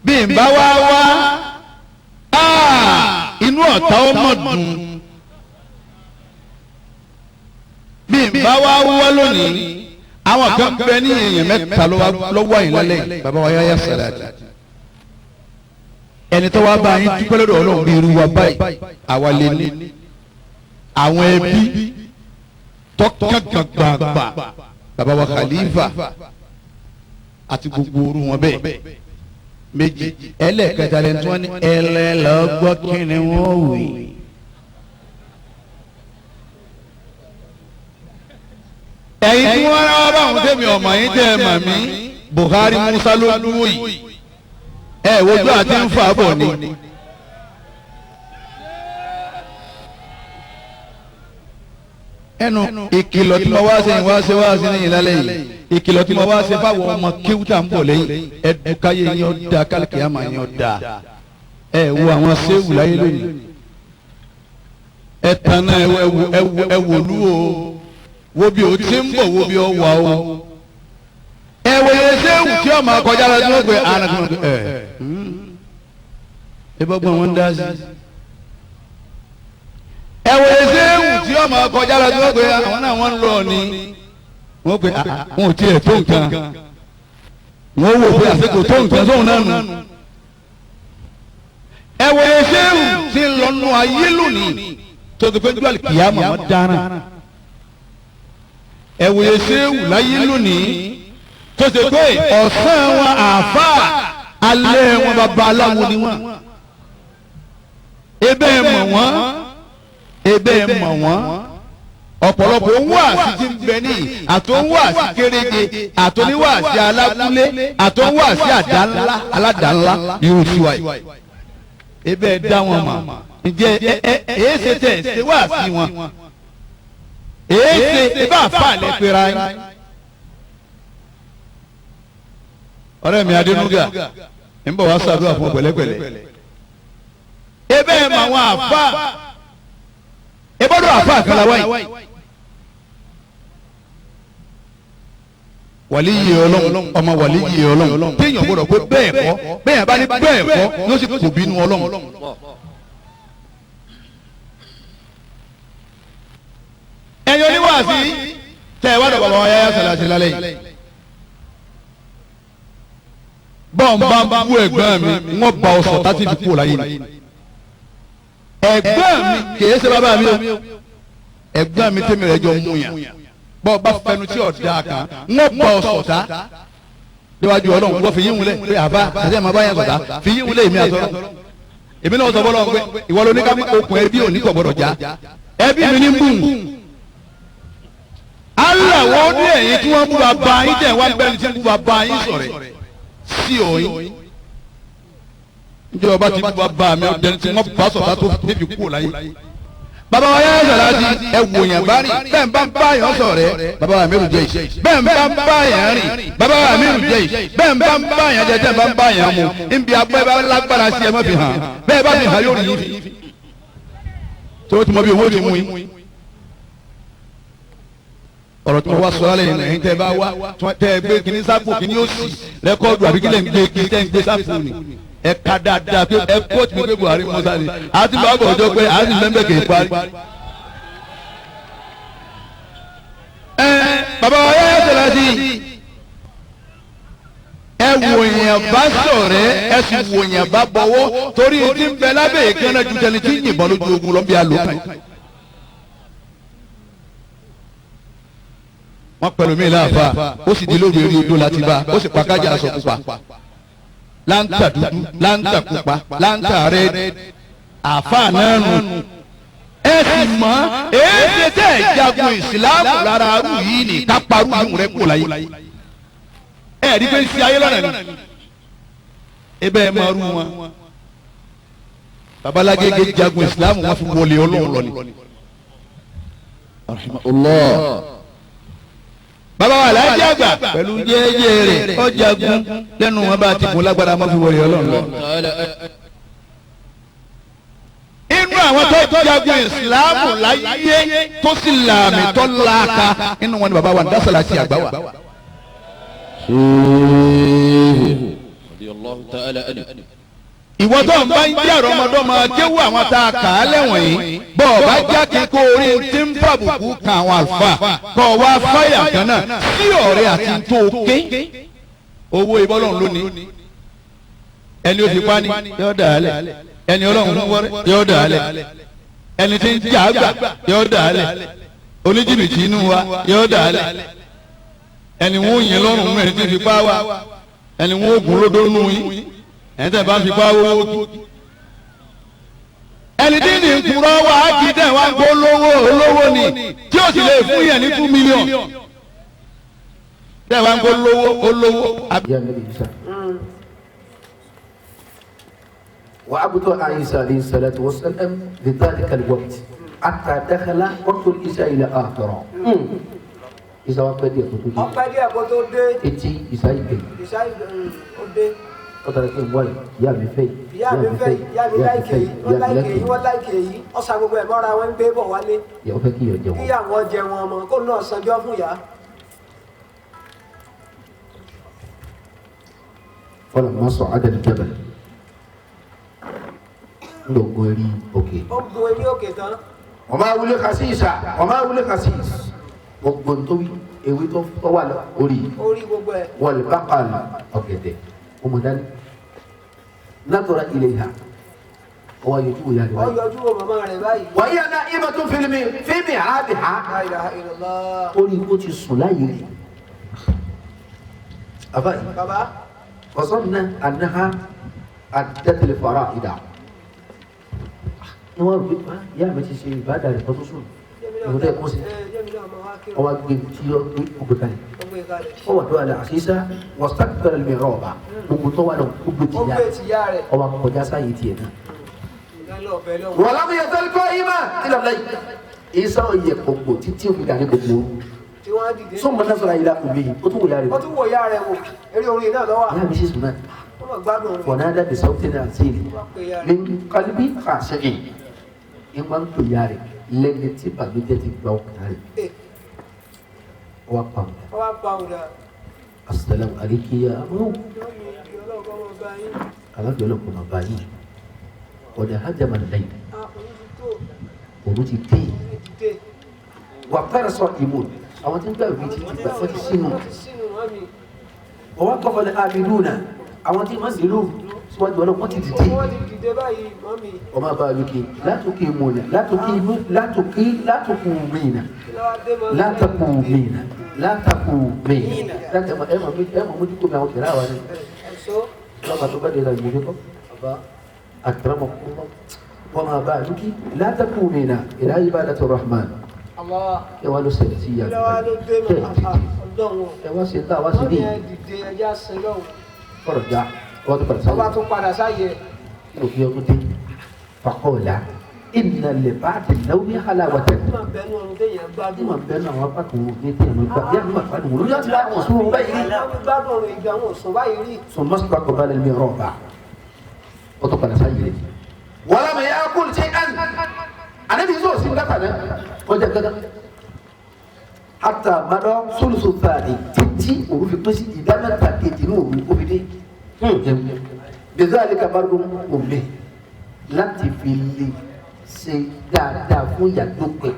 Bí n bá wá wá, inú ọ̀tá ọmọ dùn. Bí n bá wá wá lónìí, àwọn kan bẹ ní èèyàn mẹ́ta lọ́wọ́ yìí lálẹ́ yìí. Bàbá wa Yahya Salati, ẹni tó wá bá yín dúpẹ́ lọ́dọ̀ Ọlọ́run bí irú wa báyìí, àwa lè ní àwọn ẹbí tọ́ka gbàgbà, bàbá wa Khalifa àti gbogbo orú wọn bẹ́ẹ̀ méjì. Ẹlẹ́ẹ̀kẹta lẹ́nu tí wọ́n ní ẹlẹ́lọ́gbọ́ kí ni wọ́n wí. Ẹ̀yin tí wọ́n rán wá báwọn tẹ̀mí ọmọ yín tẹ́ ẹ mọ̀ mí, Buhari Musa ló dúró yìí, ẹ wojú àti ń fà bọ̀ ni. Ẹnu ìkìlọ̀ tí mo wá ṣe wá ṣe wá ṣe ní ìlàlẹ́ yìí, ìkìlọ̀ tí mo wá ṣe fáwọn ọmọ kíwútà ń bọ̀ lẹ́yìn, ẹdùkáyé yín ó da, kálíkìyàmà yín ó da. Ẹ wo àwọn séwù láyé lónìí, ẹ tan náà, ẹ wò lú o, wo bí o ti ń bọ̀, wo bí o wà o. Ẹ wo iye séwù tí ọmọ akọjá lọ sí wọn pé àná kí wọn pé ẹ ẹ bọ́ gbọ́n wọn dá sí. Ẹ wo iye séwù tí ọmọ akọjá lọ sí wọn pé àwọn náà wọn ń lọ ni wọ́n pe wọn ò tiẹ̀ tó nǹkan, wọ́n wò pé àsìkò tó nǹkan sóhun náà nù. Ẹ wo iye séwù tí ń lọ nù ayé lónìí tó ti pé jọ́lì kìyàmọ̀ wọn dáná. Ẹ wo iye séwù láyé lónìí tó ṣe pé ọ̀sán wọn àáfàá, alẹ́ wọn babaláwo ni wọn. Ebe mọ̀ wọ́n, ebe mọ̀ wọ́n. Ọ̀pọ̀lọpọ̀ owó àti ti ń bẹ ní àtòwò àti kéréje, àtòníwò àti alábúlé, àtòwò àti àdánlá aládàánlá irú tiwa yìí. Ebe ẹ dá wọn mọ̀, ǹjẹ́ ẹ ẹ ṣe tẹ̀ ṣe wá sí wọn? Èé ṣe ibà fà lẹ́ pera yín. Ọ̀rẹ́ mi Adénúgà ń bọ̀ wá ṣàdúrà fún pẹ̀lẹ́pẹ̀lẹ́. Ebe ẹ̀ mọ̀ àwọn àfa, ebọ́dọ̀ àfa kan la wáyé. Wàlíyé Ọlọ́run, ọmọ wàlíyé Ọlọ́run téèyàn gbọ́dọ̀ pé bẹ́ẹ̀ kọ́, bẹ́ẹ̀ bá ní bẹ́ẹ̀ kọ́ yóò sì kò bínú Ọlọ́run. Ẹ̀yin oníwàásí tẹ̀ ẹ wá dọ̀ bàbá wa Yahya Salati lálẹ́ yìí. Bọ́n bá ń bú ẹ̀gbọ́n mi, wọ́n ba ọ̀sọ̀ tá ti fi kú láyé ni. Ẹ̀gbọ́n mi kìí ṣe bàbá mi o, ẹ̀gbọ́n mi tẹ́mi rẹ̀ jọ mú yàn. Bọ́n bá fẹnu tí ọ̀dà kan, wọ́n ba ọ̀sọ̀ tá níwájú Ọlọ́run. Wọ́n fi yín wulẹ̀ pé àbá àti àmọ́ báyẹn sọ̀tá fi yín wulẹ̀ èmi àtọ́rọ́. Èmi náà sọ fọlọ́run pé ìwọ ló ní ká okùn ẹbí òní kò gbọdọ̀ já, ẹbí mi ní bùn. Allah wo ní ẹ̀yìn tí wọ́n bú bàbá yín tẹ̀ wá bẹ́ẹ̀ ni tí wọ́n bú bàbá yín sọ̀rẹ̀ sí òyìn. Njẹ́ ọba ti bú bàbá mi ọdẹni tí wọ́n bá sọ̀tà tó débi kúrò láyé. Bàbá wa Yahya Salati, ẹ wò yàn bá rìn, bẹ́ẹ̀ bá ń bá yàn sọ̀rẹ́, bàbá wa mẹ́rù jẹ́ yìí. Bẹ́ẹ̀ bá ń bá yàn rìn, bàbá wa mẹ́rù jẹ́ yìí. Bẹ́ẹ̀ bá ń bá yàn jẹ, tẹ́ bá ń bá yàn mu, nbí agbẹ́ bá lágbára sí ẹ má fi hàn, bẹ́ẹ̀ bá fi hàn yóò rí yín. Tó ti mọ bí owó ti mú yín. Ọ̀rọ̀ tí wọ́n wá sọ lálẹ́ yìí, ẹ̀yin tẹ́ bá wá tẹ́ ẹ gbé kíní sápò kíní ó sì rẹ́kọ́ọ̀dù àbí kílẹ̀ ń gbé kíní tẹ́ ń gbé sápò ni. Ẹ ká dáadáa pé ẹ kóòtù mi pé Buhari Musa ni àti bàbá ọjọ́ pé àti mẹ́mbẹ́ kì í parí. Ẹ bàbá wa Yahya Salati, ẹ wòyàn bá sọ̀rẹ́, ẹ sì wòyàn bá bọ̀wọ́, torí ti ń bẹ lábẹ́ ìkànnà ju tẹni tí ń yìnbọn lójú ogun lọ́nbí àlòkàn. Wọ́n pẹ̀lú mi láàfà, ó sì di lóru eré odó láti bá, ó sì pa kájà aṣọ pupa, láǹtà dúdú, láǹtà pupa, láǹtà rẹ́ẹ̀dì, àfà náà nù. Ẹ sì mọ̀ èéṣe tẹ̀ jagun ìsìláàmù lára arú yìí ní kápárù yìí rẹ̀ kò láyé. Ẹ rí pé ń ṣe ayé lọ́nà ni ebe ẹ máa rú wọn. Babalágége jagun ìsìláàmù wọn fi wọlé Ọlọ́run lọ ni. Bàbá wa Alhaji Àgbà pẹ̀lú jẹ́jẹ́ rẹ̀ ọjàgun lẹ́nu wọn bá ti kún lágbára má fi wọlé Ọlọ́run lọ. Inú àwọn tó jagun ìsìláàmù láyé tó sì làmì tó láaka inú wọn ni bàbá wa Ndá Salati Àgbà wà. الله تعالى عنه. Ìwọ tó ń bá ń jẹ́ àrọ́mọdọ́mọ kéwú àwọn tá a kà á lẹ́wọ̀n yìí, bọ́ ọ bá jáde kó orí tí ń fàbùkù kan àwọn àlùfáà kọ́ ọ wá fáyà kan náà sí ọ̀rẹ́ àti tó o ké. Owó ìbọ́lọ́run lónìí, ẹni ó fi pa ni yóò dà á lẹ̀, ẹni ọlọ́run fún wọ́rẹ́ yóò dà á lẹ̀, ẹni tí ń jà á gbà yóò dà á lẹ̀, oníjìbìtì inú wa yóò dà á lẹ̀, ẹni wọn ò yẹn lọ́rùn mú ẹni tí ń fi pa wá, ẹni wọn ò gún lódó nù yín, ẹni tẹ́ bá ń fi pa owó kí. Ẹni tí ní nkúrọ́ wá kí tẹ̀ wá ń kó lówó olówó ni tí ó sì lè fún yẹn ní 2 million tẹ̀ wá ń kó lówó olówó. يا النبي عيسى وعبد عيسى عليه الصلاة والسلام لذلك الوقت حتى دخل وقت العشاء إلى آخره. إذا وقت دي Ọpẹ́ díẹ̀ kó tó dé. Etí ìsá ìgbè. Ìṣá ó dé. Ó tara kí n wáyé ìyá mi fẹ́. Ìyá mi fẹ́, ìyá mi láìkè yìí, wọ́n láìkè yìí, wọ́n láìkè yìí, ọ̀sà gbogbo ẹ̀ mọ́ra wọn ń gbé bọ̀ wálé. Ìyàwó fẹ́ kí ìyọ̀ jẹ wọn. Kí àwọn jẹ wọn ọmọ kó náà sanjọ́ fún ìyá. Fọlá ma sọ adàlú jabal ń lọ gun eré òkè. Ó gun eré òkè tán. Wọ́n máa wúlé kàṣíìsà, wọ́n máa wúlé kàṣíìsì. Gbogbo tó ewé tó wà lórí. Orí gbogbo ẹ̀. Wal baqal ọ̀gẹ̀dẹ̀ ọmọ dání. Nàtọ̀rọ̀ ilẹ̀ ìhà ọwọ́ yọjú wò yára Ó wáyé. yọjú wo màmá rẹ̀ báyìí. Wà yíyá náà ìmọ̀ tó fílímì fíìmì àbí ha. La ilaha illallah. Ó rí kó ti sùn láàyè rẹ̀. Àbá yìí. Bàbá. وظن أنها أدت الفرائض. Ni wọ́n rò pé ìyá mi ti ṣe ìbádà rẹ̀ kó tó sùn. Ìwọ́n tẹ́ kó sí. Ọwọ́ gbé tí ó gbé gbogbo kalẹ̀. Ó wà tó àlẹ́ àṣìṣá wọ́n sàkítọ́rọ̀ mi rọ̀ọ̀bà. Gbogbo tó wà lọ gbogbo ti yá. Ọwọ́ kọjá sáyé tiẹ̀ náà. Wọ́n lábẹ́ yẹn tẹ́lẹ̀ kọ́ ìmọ̀ ìlànà yìí. Ìsá òye gbogbo títí òfin dàní gbogbo. Sọ́mọ náà sọ̀rọ̀ ayé la kò méyì, ó tún wò yára rẹ̀. Ó tún wò yára rẹ̀ wò, eré orin náà lọ́wọ́. Ìyá mi sì sùn náà. ونادى بصوت عسير من قلبي خاشع. Ìwọ́n ń pè ya rẹ̀ lẹ́ni tí bàlújẹ́ ti gba ọkàn rẹ̀. Wọ́n pa ọ̀dà. Wọ́n pa ọ̀dà. Asalaamu aleykum ya amú. Alájọ ọlọ́pàá máa bá yín. Ọ̀dà hajjama lẹ́yìn. Òru ti dé. Wà fẹ́rẹ̀ sọ ìmú. Àwọn tí ń gbà wí ti gbà fọ́ ti sínú. Ọwọ́ kọfọ́ ni àbílú náà. Àwọn tí wọ́n sì lù síwájú ọlọ́run wọ́n ti dìde. Ọmọ bá lókè látòkè mọ̀nà látòkè látòkè látòkù mìíràn látàkù mìíràn látàkù mìíràn látàkù ẹ mọ̀ ẹ mọ̀ mójú kó mi àwọn kẹrẹ àwọn ni. Lọ́ba tó bá dé la ìwé kọ́ ọba àtàràmọ̀ kọ́ wọ́n máa bá lókè látàkù mìíràn ìlà ibadatu rahman. Ẹ wá ló ṣẹlẹ̀ sí ìyá rẹ̀ ẹ wá ṣe tá a wá sí ní فرجع ọba tún padà sáyé. Òfin ọdún dé fakọ́ọ̀lá ìnà lè bá ti náwó ní aláwọ̀tẹ̀. Ní ma bẹ́ẹ̀ náà àwọn apá kan wò ní tí a máa gbà bí a máa gbádùn wọn lórí àti láwọn sùn wọn báyìí rí. Gbádùn ìgbà wọn sùn báyìí rí. Sùn mọ́sùpá kò bá lè mi rọ̀ bá o tó padà sáyé rẹ̀. Wàlá mi yà kúlù ṣe àn ànábi sọ̀rọ̀ sí gbàtà náà kọjá gángan. Hata madọ sulusu fàdí títí òru fi pín sí ìdá mẹ́ta kejì ní òru ó fi dé. Bizalika bargo omi láti fi lè ṣe dáadáa fún ìyàtọ̀ pé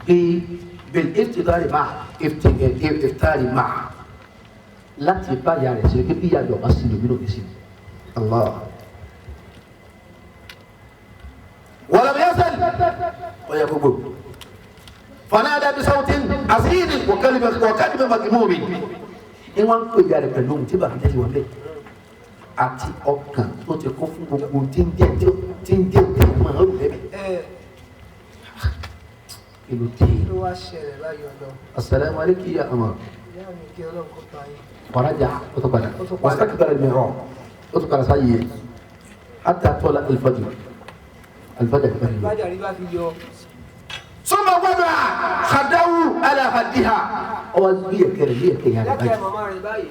pé bẹ́ẹ̀ iftari máa iftari máa láti bá ìyá rẹ̀ ṣe pé bí ìyá rẹ̀ ọba sí lómi lómi sí. Allah. Wàlá bí yasal ọ̀yà gbogbo. Fanada bisawtin asirin wa kalima magmumi. Ní wọ́n ń pè ìyá rẹ̀ pẹ̀lú ohun tí bàbá jẹ́ ti wà bẹ́ẹ̀ àti ọkàn tó ti kún fún gbogbo tí ń jẹ́ tí ń jẹ́ tí máa rò bẹ́ẹ̀. Kí ló dé? Ló wá ṣẹlẹ̀ báyìí ọ̀dọ́. Asalaamu aleykum ya Amar. Ìyá mi kí Ọlọ́run kó pa yín. Faraja o tó padà. Wastakbara al-mihrab o tó padà sáyé. Hatta tala al-fajr. Al-fajr bá yọ. Fájà rí bá fi yọ. Summa wada'a khadahu ala khaddiha. Ọwọ́ bí ẹ̀kẹ́ rẹ̀ bí ẹ̀kẹ́ yàrá Lẹ́kẹ̀ẹ́ báyìí. màmá rẹ̀ báyìí.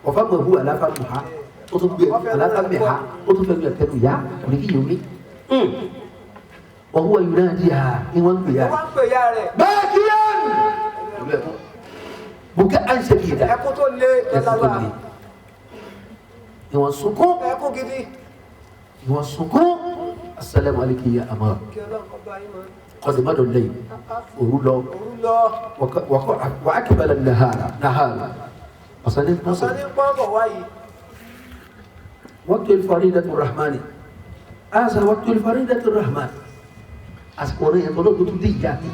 Ọ̀fà mọ̀ hu àlàfà mọ̀ ha. O tún gbé àlàfà mẹ̀ ha. O tún fẹ́ gbé ẹ̀kẹ́ nù yá. Kò ní kí yòó mi. Wọ́n yóò náà di ha ni wọ́n ń pè ya. Wọ́n ń pè ya rẹ̀. Báàkìyàn. Bùkẹ́ à ń ṣe kìí dà. Ẹkún tó le tó Ẹkún tó lágbára. le. Ìwọ̀n sunkún. Ẹkún gidi. Ìwọ̀n sunkún. Asalaamu alaykum ya amara. Kí Ọlọ́run kó bá yín mọ́. Kọ́sìmọ́dọ̀ lẹ́yìn. Òru lọ. Òru lọ. Wà á kíbalà nahara nahara. Ọ̀sán ní Ọ̀sán ní pọ́n bọ̀ wáyé. Waqtul faridatu rahmani. Asa waqtul faridatu rahmani. Àsìkò rẹ̀ yẹn tọ́lọ́ tó tún dé ìyá mi.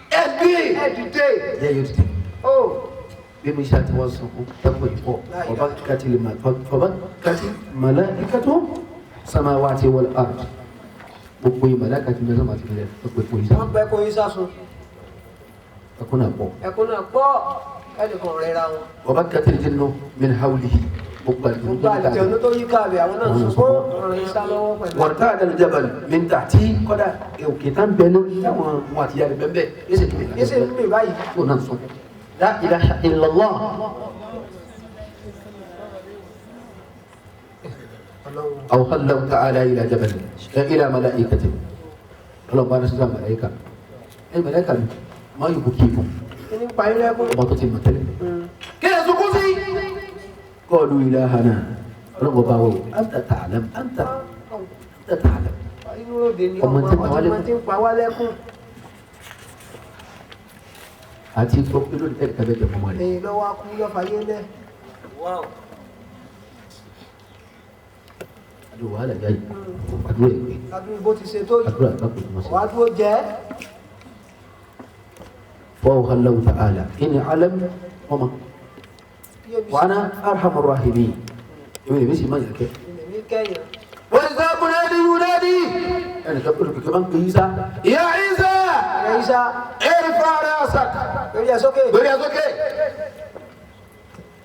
Ẹ gbé. Ẹ dìde. Ẹ yóò dìde. Ó. Bí mi ṣe àti wọ́n sunkún tẹ́kọ̀ ìpọ̀ fọba kati malaikatu samawati wal ard gbogbo yìí màláìka ti mẹ́sàn-án àti mẹ́lẹ̀ ọ̀pẹ̀ kò yí sá Wọ́n pẹ́ kó yín sásun. ẹkún náà pọ̀. Ẹkún náà pọ̀. Ẹnìkan rẹ̀ ra wọn. Fọba kati jinnu min hawlihi gbogbo àlùjọ Gbogbo àlùjọ̀nú tó yí káàbẹ̀ àwọn náà sunkún. Ọ̀rọ̀ yín sá lọ́wọ́ pẹ̀lú. Wọ́n tá jabal min tahti kọ́dà òkè tá ń bẹ lórí táwọn wọn àti yàrá bẹ́ẹ̀ bẹ́ẹ̀ yéṣe tó Yé ṣe ń mì báyìí. tó náà sunkún. La ilaha illallah. Ọlọ́run. أوحى الله تعالى إلى جبل إلى ملائكته ọlọ́run bá ní sísá màláíkà ẹ màláíkà mi má yòókù kí ikú Kí ni pa yín lẹ́kún? ọba tó ti mọ̀ tẹ́lẹ̀. Kí ẹ sunkún sí. قالوا إلهنا ọlọ́run ọba wọ̀ أنت تعلم أنت أنت تعلم. Inú ròde ni Ọmọ ọmọ tí ń pa wá ọmọ lẹ́kún. tí ń pa wá lẹ́kún. Àti gbọ́ pé lónìí tẹ́lẹ̀ kábẹ́ jẹ mọ́mọ́ rẹ̀. Èyí lọ́wọ́ akú lọ́fà yé lẹ́. Àdúrà wàhálà yá yìí àdúrà ìpè Adúrú bó ti ṣe tó yìí. Àdúrà àgbàkùn tó mọ̀ sí. Wàá dúró jẹ́. فأوحى الله تعالى إني أعلم وما Yé mi sí. وأنا أرحم الراحمين èmi lèmi sì máa yàn kẹ́. Èmi kẹ́yìn. وإذا منادي ينادي ẹnì kan olùkọ́ máa ń pè Isa يا Isa Ẹ Isa. ارفع رأسك Lórí ẹ sókè. lórí ẹ sókè.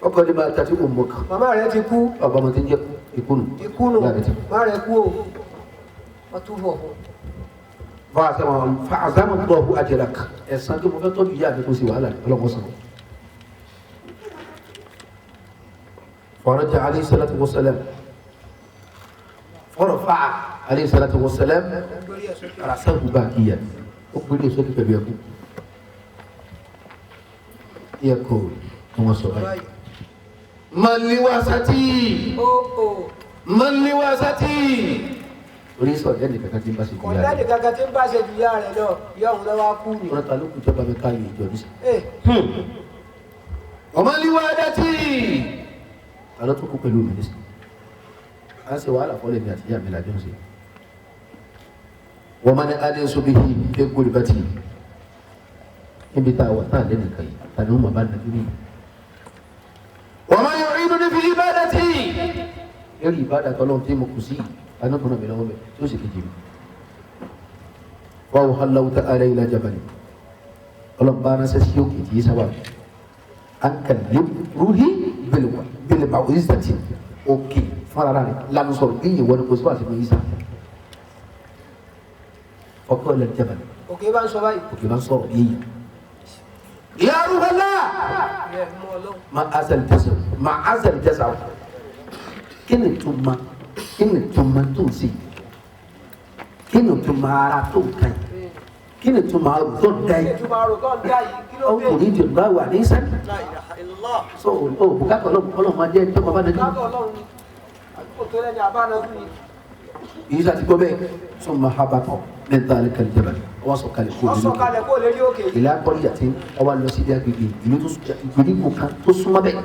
ọkọ ní máa tàbí أمك. Màmá rẹ ti kú. Ọba ọmọ tí ń jẹ ikú nù. Ikú nù. Ìyá rẹ ti kú. Màmá rẹ kú o. Wọ́n tún fọ̀ fún. فعظم الله أجرك ẹ̀san tó mo fẹ́ tọ́jú ìyá mi kó sì wàhálà ọlọ́mọ sàn. فرجع عليه الصلاة والسلام فرفع عليه الصلاة والسلام Lórí ẹ sókè. رأسه باكيا ó gbé sókè pẹ̀lú ẹkún يقول wọ́n sọ báyìí. من لواسطي Ó o. من لواسطي orí sọ̀rọ̀ ẹnì kankan tí ń bá ṣe Kò ju ìyá lẹ́nì rẹ̀. kankan tí ń bá ṣe ju ìyá rẹ̀ lọ. Ìyá òun lọ́wọ́ á kú ni. Wọ́n ta ló kù jọba mi káyọ̀ ìjọ ní sè. Ee. ومن لوالدتي ta ló tó kú pẹ̀lú mi ní sè. À ń ṣe wàhálà fọ́lẹ̀ mi àti ìyá mi làjọ ń ṣe. ومن أنس به في غربتي níbi tá a wà tá a lẹ́nu kan yìí ta ni wọ́n máa bá nàjú mi. ومن يعينني في عبادتي lórí ìbádà tọ́lọ́run tí mo kù sí ta ni ó tún ràn mí lọ́wọ́ bẹ̀ tí ó sì kejì mi. وأوحى الله تعالى إلى جبل ọlọ́run bá ránṣẹ́ sí òkè tí yìí sábà أن كلم روحي بالموعظة òkè fúnra rẹ̀ lánàá sọ̀rọ̀ bí ìwọ ni kò sí wàá sí fún Ìsá. فقال الجبل Òkè bá ń sọ báyìí. Òkè bá ń sọ̀rọ̀ bí èèyàn. يا روح الله Ẹ mú Ọlọ́run. ما هذا الجزع ما هذا الجزع kí ni túmọ̀ kí ni túmọ̀ tó ń ṣe kí ni túmọ̀ ara tó ń kan yìí kí ni túmọ̀ àrùn tó ń da Kí ni yìí túmọ̀ àrò tó ń dá yìí? Kí ló dé? Ọkùnrin jù bá wà ní sẹ́ni so o bùkátà ọlọ́run ọlọ́run máa jẹ́ tó máa bá nàjú. Bùkátà Ọlọ́run ni. Àdúgbò tó lẹ́ni àbánájú ni. Èyí sá ti gbọ́ bẹ́ẹ̀ ثم هبط من ذلك الجبل wọ́n sọ kalẹ̀ kó Wọ́n sọ kalẹ̀ kó lè rí òkè. إلى قرية ọwọ́ lọ sí agbègbè ìlú tó ìgbèríko kan tó súnmọ́ bẹ́ẹ̀.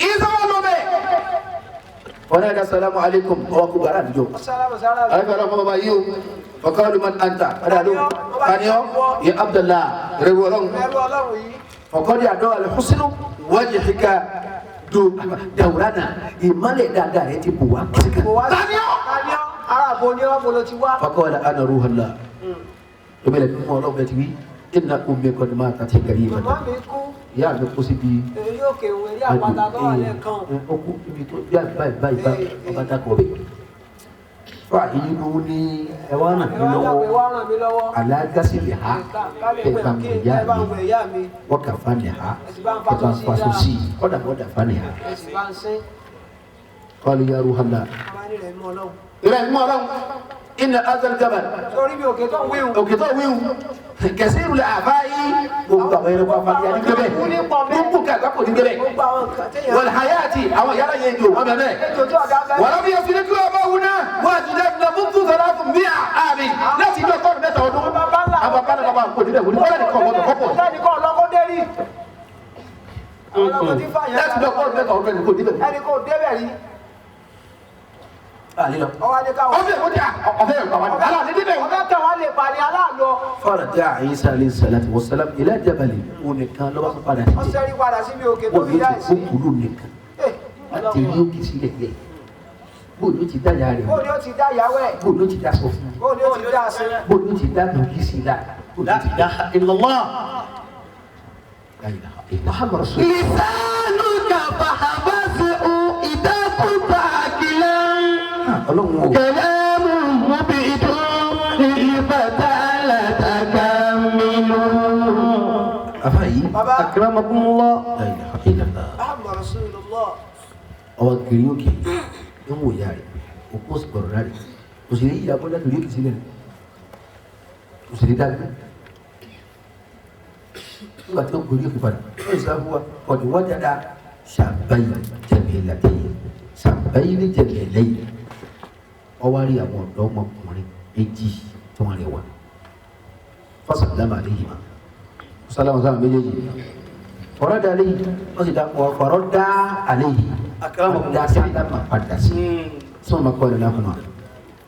Ìsá wà lọ bẹ́ẹ̀. Wọ́n náà dá السلام عليكم ọwọ́ kó gbàrà àdújọ. Sálámù sálámù. Aleykum salaam bàbá yìí o. فقالوا من أنت. Ọ̀dà ló kàníọ́ يا عبد الله rẹ̀ wọ́n. Ẹrú Ọlọ́run yìí. فقد أضاء حسن وجهك دورنا ìmọ̀lẹ̀ dáadáa rẹ ti bò wá kìsìkà. Kò wá sí. Taniọ́. Taniọ́. Ará àbò ni ọ́ bolo ti wá. فقال أنا روح الله. Ìmọ̀lẹ̀ tó mú ọlọ́run bẹ́ẹ̀ ti wí. إن أمي قد ماتت قريبا. Màmá mi kú. Ìyá mi kú síbi Èyí òkè òun eré àpáta tó wà lẹ́ẹ̀kan. Ó kú ibi tó bí báyìí báyìí báyìí ọba dákọ̀ bẹ́ẹ̀. فأعينوني ẹ wá ràn mí Ẹ wá dàpọ̀ ẹ lọ́wọ́ wá ràn mí lọ́wọ́. على غسلها Ká lè ẹ wẹ̀ bá ń kí wẹ̀ ìyá ẹ bá ń mi wẹ̀ ìyá mi. وكفنها Ẹ sì bá ń ẹ bá ń faṣọ sí faṣọ i sí i kọ́dà kọ́dà فنها. Ẹ sì bá ń sín. قالوا يا روح الله. Bàbá ní rẹ̀ mú Ọlọ́run. Ìrẹ̀ mú ọlọ́run إن هذا الجبل Sórí bí òkè tó ń wíwù. Òkè tó wíwù كثير الآفاء gbogbo àwọn ẹranko afáàní adigbẹ́bẹ́ gbogbo kàgbá kò ní gbẹ́bẹ́ Gbogbo àwọn nǹkan téèyàn. والحياة Àwọn yàrá yẹn jò wọ́n bẹ̀ bẹ́ẹ̀. Wàlá bí yẹn sinmi kúrò bá wúná wọ́n àti dẹ́ fúnà fún tún sọ̀rọ̀ fún bíà àmì láti ìjọ kọ́ọ̀dù mẹ́ta ọdún. Àwọn bàbá náà bàbá kò níbẹ̀ wọlé wọ́n kọ́ ọ̀gbọ́n kọ́pọ̀. Láti ìjọ kọ́ọ̀dù mẹ́ta ọdún ẹni kò níbẹ̀. Ẹni kò débẹ̀ rí. Ọ̀fẹ́ Fọ́nà Isa alayhi salatu wa salam ila jabali òun nìkan ló bá tún padà sí. Ọ̀sẹ̀ padà síbi òkè tó Wọ́n fi yóò dá ti sí. kó kúrú nìkan. Láti rí òkè sílẹ̀ lẹ̀. Bóòlù ó ti dá ìyá rẹ̀. Bóòlù ó ti dá ìyàwó ẹ̀. Bóòlù ó ti dá sọ fún un. Bóòlù ó ti dá sí. Bóòlù ó ti dá dògí sí i la. Bóòlù ó ti dá illallah. La ilaha illallah. Muhammad Rasul. لسانك فحبسه إذا كنت عاقلا Ọlọ́run o. كلام مبيد للفتى لا تكمل Afa yìí. Bàbá. أكرمكم الله La ilaha illallah. Muhammad Rasulullah. Ọwọ́ kiri òkè ń wò ìyá rẹ̀ òkú òsì gbọ̀rọ̀ rẹ̀ òsì lè yíya bọ́lá lórí òkè sílẹ̀ òsì lè dágbé nígbà tí ó gorí òkè padà ó sì sáfù wa ọ̀dùn wọ́n dáadáa ṣàbáyé jẹ̀mí làtẹ̀yẹ ṣàbáyé ní jẹ̀mí lẹ́yìn ọwọ́ rí àwọn ọ̀dọ́ ọmọkùnrin méjì tí wọ́n rẹwà fọ́sàlámà àléyìí ma sálámà sálámà méjèèjì fọ̀rọ̀dà àléyìí wọ́n sì dá fọ̀rọ̀dà àléyìí dá sálámà padà sí sọ́nà kọ́ ẹ̀ lákùnmá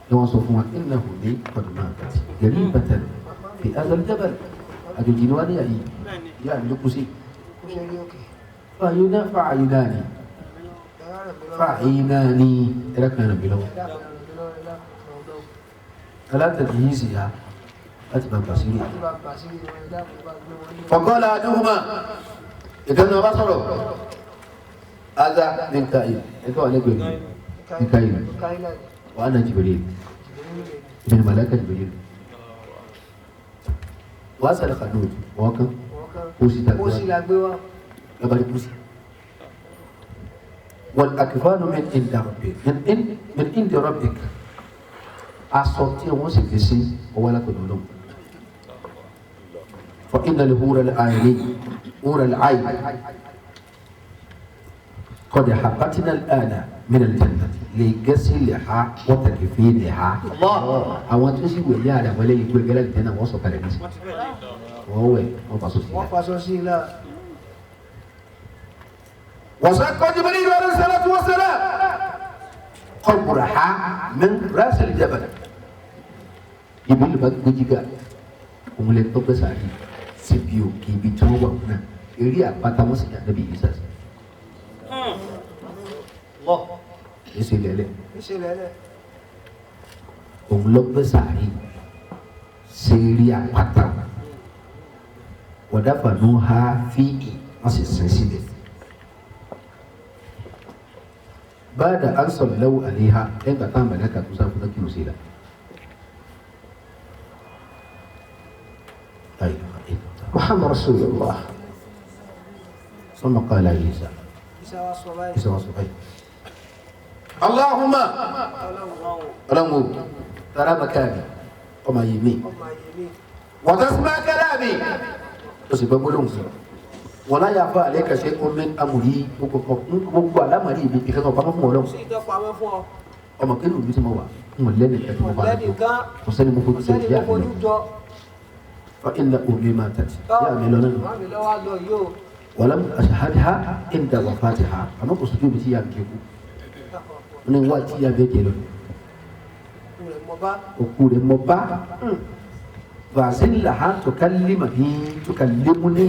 ni wọ́n sọ fún wa iná kò ní ọdún náà kàtí gẹ̀rí bàtà fi azal jabal àjòjì ni wọ́n ní àyè ìyá mi ló kú sí. fàyínà fàyínà ni fàyínà ni ẹ̀rọ kan rẹ̀ mi lọ́wọ́ alátẹ̀lẹ̀ yìí sì yá láti bá gbà sílẹ̀. fọ̀kọ́lá adúhùmá ìkànnì ọba sọ̀rọ̀ aza Mikail ẹ̀kọ́ wà lẹ́gbẹ̀ẹ́ mi Mikail wà á nà Jibril ìbẹ̀rẹ̀ màláíkà Jibril wà á sàlẹ̀ kàdúrà wọ́n kan kó sì la gbé wá. labari kó sì. wal akfanu min inda rabbik min indi rabbik aṣọ tí wọ́n sì fi sí ọwọ́ alákọ̀ọ́dọ̀ ọlọ́run. fa inna al-hura al-ayni hura al-ayn qad habatna al-ana min al-jannati li ghasliha wa takfiniha. Àwọn tó sì wẹ̀ yára àwọn eléyìí gbé gẹ́lẹ́ ìtẹ́nà wọ́n sọ kalẹ̀ nísìnyí. Wọ́n wẹ̀ wọ́n faṣọ sí i. Wọ́n faṣọ sí i la. وسق جبريل عليه الصلاة والسلام قبرها من رأس الجبل. Jibril bá gbé jígà òun lè tọ́pẹ́ sáré síbi òkè ibi tí wọ́n wà náà eré àpáta wọ́n sì yàgbẹ́ bí yìí sàṣẹ. Èsì lẹ́lẹ̀ Ìṣe lẹ́lẹ̀. òun ló gbé sáré sí eré àpáta wọ̀dáfà ló ha fíì wọ́n sì sin síbẹ̀. Báyà à ń sọ̀rọ̀ lẹ́wọ̀ àléhà ẹ̀ńgbà táwọn mẹ̀lẹ́kà tó sáfù tó kírun sí la. La ilaha illallah. Muhammad Rasulullah. ثم قال عيسى Isa wa sọ báyìí. عيسى وصفي اللهم ọlọ́run ترى مكاني ọmọ yìí mi Ọmọ ayé mi. وتسمع كلامي ó sì gbọ́ gbólóhùn sí wọn láyà fún àlẹ́ kẹsẹ́ omi amòyí gbogbo àlámọ̀rí mi ìkẹ́kọ̀ọ́ pamọ́ fún ọlọ́run Sí ìtọ́pamọ́ fún ọ. ọmọ kí ló ń bí tí mo wà ń wọlé nìkan tó mo bá rẹ Lẹ́nìkan. kò sẹ́ni mo fojú Sẹ́ni sẹ́ni mo yá mi fojú lọ jọ. fa ilà omi máa tàtí yá mi lọ nínú Màmá mi lọ́wọ́ á lọ yìí o. wàlámù àṣàhádìhá ìdá wàfàtìhá àmọ́ kò sójú mi tí yá mi kéku ní wá tí yá mi jẹ lọ Òkú rẹ̀ mọ bá. òkú rẹ̀ mọ bá vàzílà ha tòkálímà ní tòkálímù ní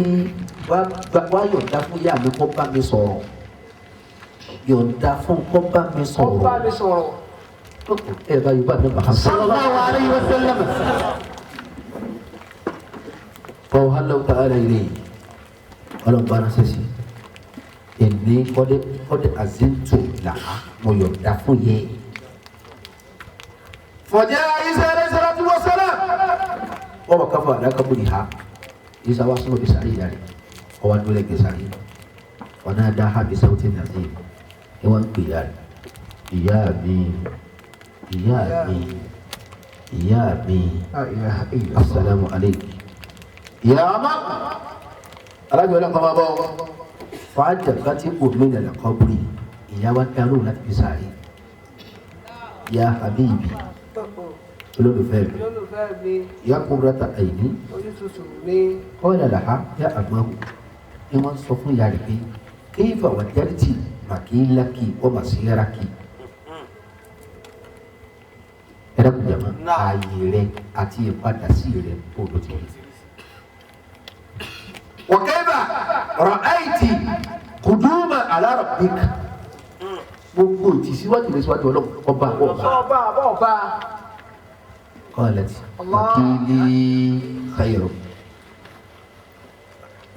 wá yọ̀ǹda fún yá mi kó bá mi sọ̀rọ̀ yọ̀ǹda fún kó bá mi Ó bá mi sọ̀rọ̀ sọ̀rọ̀. ẹ bá yorùbá mi bá a sọ̀rọ̀. Sallallahu alayhi wa sallam. فأوحى الله تعالى إليه ọlọ́run bá ránṣẹ́ sí èmi kọ́dé kọ́dé àzíntò làá mo yọ̀ǹda fún yẹ. fọjá isa alayhi salatu wa salam wọ́n bá káfọ́ àdáká bó ha isa wa sọ́mọ́ bí sàárè yàrá ọwọ́ adúlẹ̀ gbé sàárè ọ̀nà dá ha bí sáwọ́tì nàzí ẹ wọ́n ń pè yàrá ìyá mi ìyá mi ìyá mi La ilaha illallah. asalaamu aleykum yàrá alájọ ọlọ́kọ̀ máa bọ̀ fàájà bàtí omi nàlẹ́ kọ́bùrì Ìyá wa dá lóhùn láti fi sáré. Ya habibi, olólùfẹ́ mi, ya qurrata ayni, qala laha ya amahu. Ni wọ́n sọ fún ìyá rẹ̀ pé kayfa wajadti makilaki wa masiraki. Ẹ dákun jàmá, ààyè rẹ àti ìpadà sí rẹ kó ló ti rí. Wa kayfa ra'ayti quduma ala rabbik. Gbogbo ìtìsíwájú rẹ síwájú Ọlọ́run ọba ọba. Ọba ọba. Qalat makili khayru.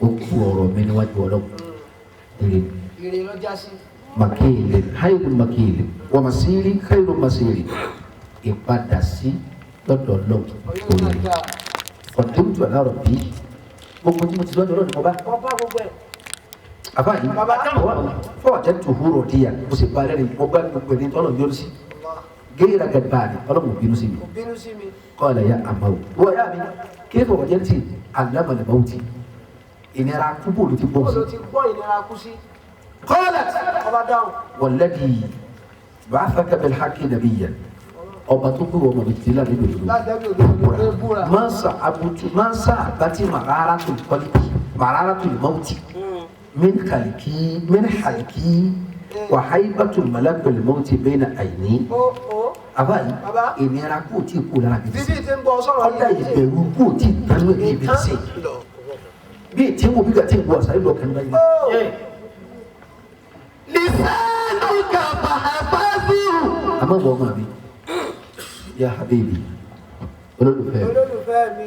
Ó kú ọ̀rọ̀ mi níwájú Ọlọ́run. Ire ló já sí. Makili khayru makili wa masiri khayru masiri. Ìpadà sí lọ́dọ̀ Ọlọ́run òye. Ọ̀dọ́mùtò aláàrọ̀ bí gbogbo tí mo ti síwájú Ọlọ́run ni mo bá. Ọba gbogbo ẹ̀. Àbáyé fọwọ́jẹ́ tó húrò díyà mo sì bá lẹ́rìí mo bá gbogbo ẹni tọ́lọ̀ yọrù sí. Géèrà gàdúrà Ọlọ́run bínú sí mi. Bínú sí mi. Qala ya àmọ́ wọ́n yá mi kí fọwọ́jẹ́ ti àlámọ̀lẹ́mọ́tì ìnira kúbò ló ti bọ̀ sí. Ló ti gbọ́ ìnira kú sí. Qalat ọba dáhùn. Walladhi ba'athaka bil-haqqi nabiyyan. Ọba tó gbé ọmọ mi ti láti lòdòdó búra máa ń sá àbátí màrárá tó kọ́líkì màrárá tó lè mọ́tì min halki wà háyíbátò malakul mọ́tì bayna àìní. Àbáyé ìnira kò tí kú lára mi ti sè ọ̀dà ìbẹ̀rù kò tí tánú ẹ̀ mi ti sè bí ètí wo bí gàtí wo àṣà ìlú ọ̀kan báyìí. Lisanuka fahfazuhu. Àmọ́ bọ̀ ọmọ mi. Ya habibi, olólùfẹ́ mi.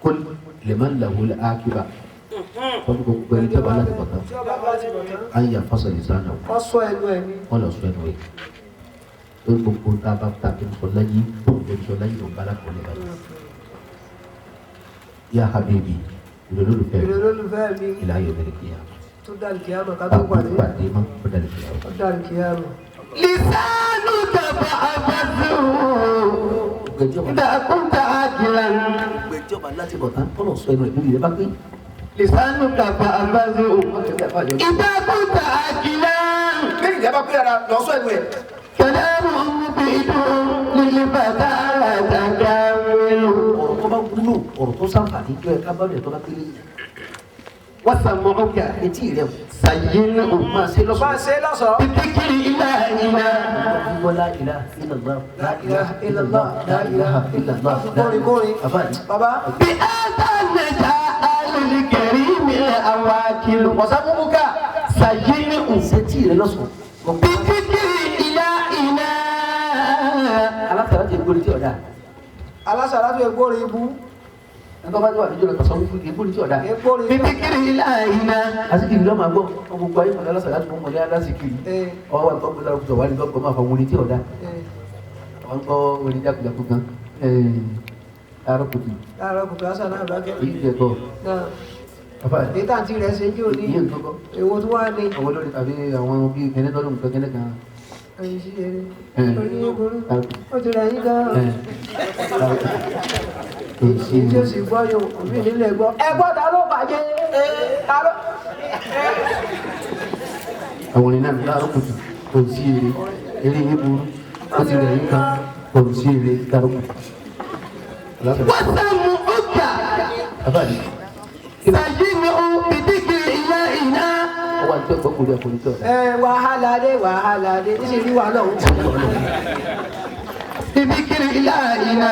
Kul liman lahu al-akiba. Wọ́n fi gbogbo ẹni tẹ́bà láti bọ̀tán. An yahfaza lisanahu. Wọ́n sọ ẹnu ẹ̀ ní. Wọ́n lọ sọ ẹnu ẹ̀. Lórí gbogbo tá a bá ta kí n sọ láyé, tó ń sọ láyé ló ń bá lákọ̀ọ́lẹ̀ báyìí. Ya habibi, olólùfẹ́ mi. Ila yawmil qiyamah. Tó dàlù kìyàmọ̀ ká tó pàdé. Pàdé mọ́, ó dàlù kìyàmọ̀. Ó dàlù kìyàmọ̀. Lisanuka fahfazuhu. Idha kunta ajilan. Gbẹ̀jọba láti bọ̀tán tọ́lọ̀ sọ ẹnu ẹ̀ lórí rẹ̀ bá pé. Lisanuka fahfazuhu. Idha kunta ajilan. Bẹ́ẹ̀ni ìyá bá pé ara lọ sọ ẹnu ẹ̀. Kalamun mufidun lil-fata takamilu. Ọ̀rọ̀ tó bá wúlò, ọ̀rọ̀ tó sàǹfààní tó yẹ ká bá rẹ̀ tó bá pélé. Wasamu'uka Etí rẹ̀ sayyinhu. máa ṣe lọ́sọ̀ọ́. Máa ṣe lọ́sọ̀ọ́. Bidhikri ilahina. La ilaha illallah, la ilaha illallah, la ilaha illallah. Kórin kórin. Bàbá. Bi hadha naja'a lil-karimi al-awakil. Wasamu'uka sayyinhu. Ṣetí rẹ̀ lọ́sọ̀ọ́. Bidhikri ilahina. Alásàlá ti gbórí tí ọ̀dà. Alásàlá ti gbórí ibú. Ẹgbẹ́ bá wà níjọ́ lọ́tọ̀ sọ́wọ́ fún ìgbórí tí ọ̀dà. Bidhikri ilahina. Asikiri ló máa gbọ́, gbogbo ayé mọ̀lẹ́ alásàlá tó mọ̀lẹ́ alásìkiri. Ọwọ́ wa gbọ́ gbọ́dọ̀ gbọ́dọ̀ wà ní gbọ́ máa fa wọlé tí ọ̀dà. Wọ́n gbọ́ wọlé jákujáku gan. Láàárọ̀ kùtù. Láàárọ̀ kùtù àṣà náà bá kẹ́. Èyí jẹ kọ́. Èyí tá à ń tí rẹ̀ ṣe jò ní. Ìyẹn tó kọ́. Èwo tó wá ní. Àwọn olórí tàbí àwọn bíi kẹ́nẹ́tọ́lù nǹkan kẹ́nẹ́ kan. Ẹyin sí eré. Ó ti rẹ̀ yín gan-an. Tí o sì gbọ́ yòó, òbí nílé gbọ́. Ẹ gbọ́ ta ló bàjẹ́? Ta ló. Àwọn orin náà láàárọ̀ kùtù kò sí eré eré yín burú ó ti rẹ̀ yín kan kò sí eré láàárọ̀ kùtù. Wasamu'uka sayyinhu bidhikri ilahina. Ọwọ́ àti ọgbọ́n kò rí ọkùnrin tí ọ̀dà. Ẹ wàhálà dé wàhálà dé níṣẹ́ ní wàhálà òun. Bidhikri ilahina.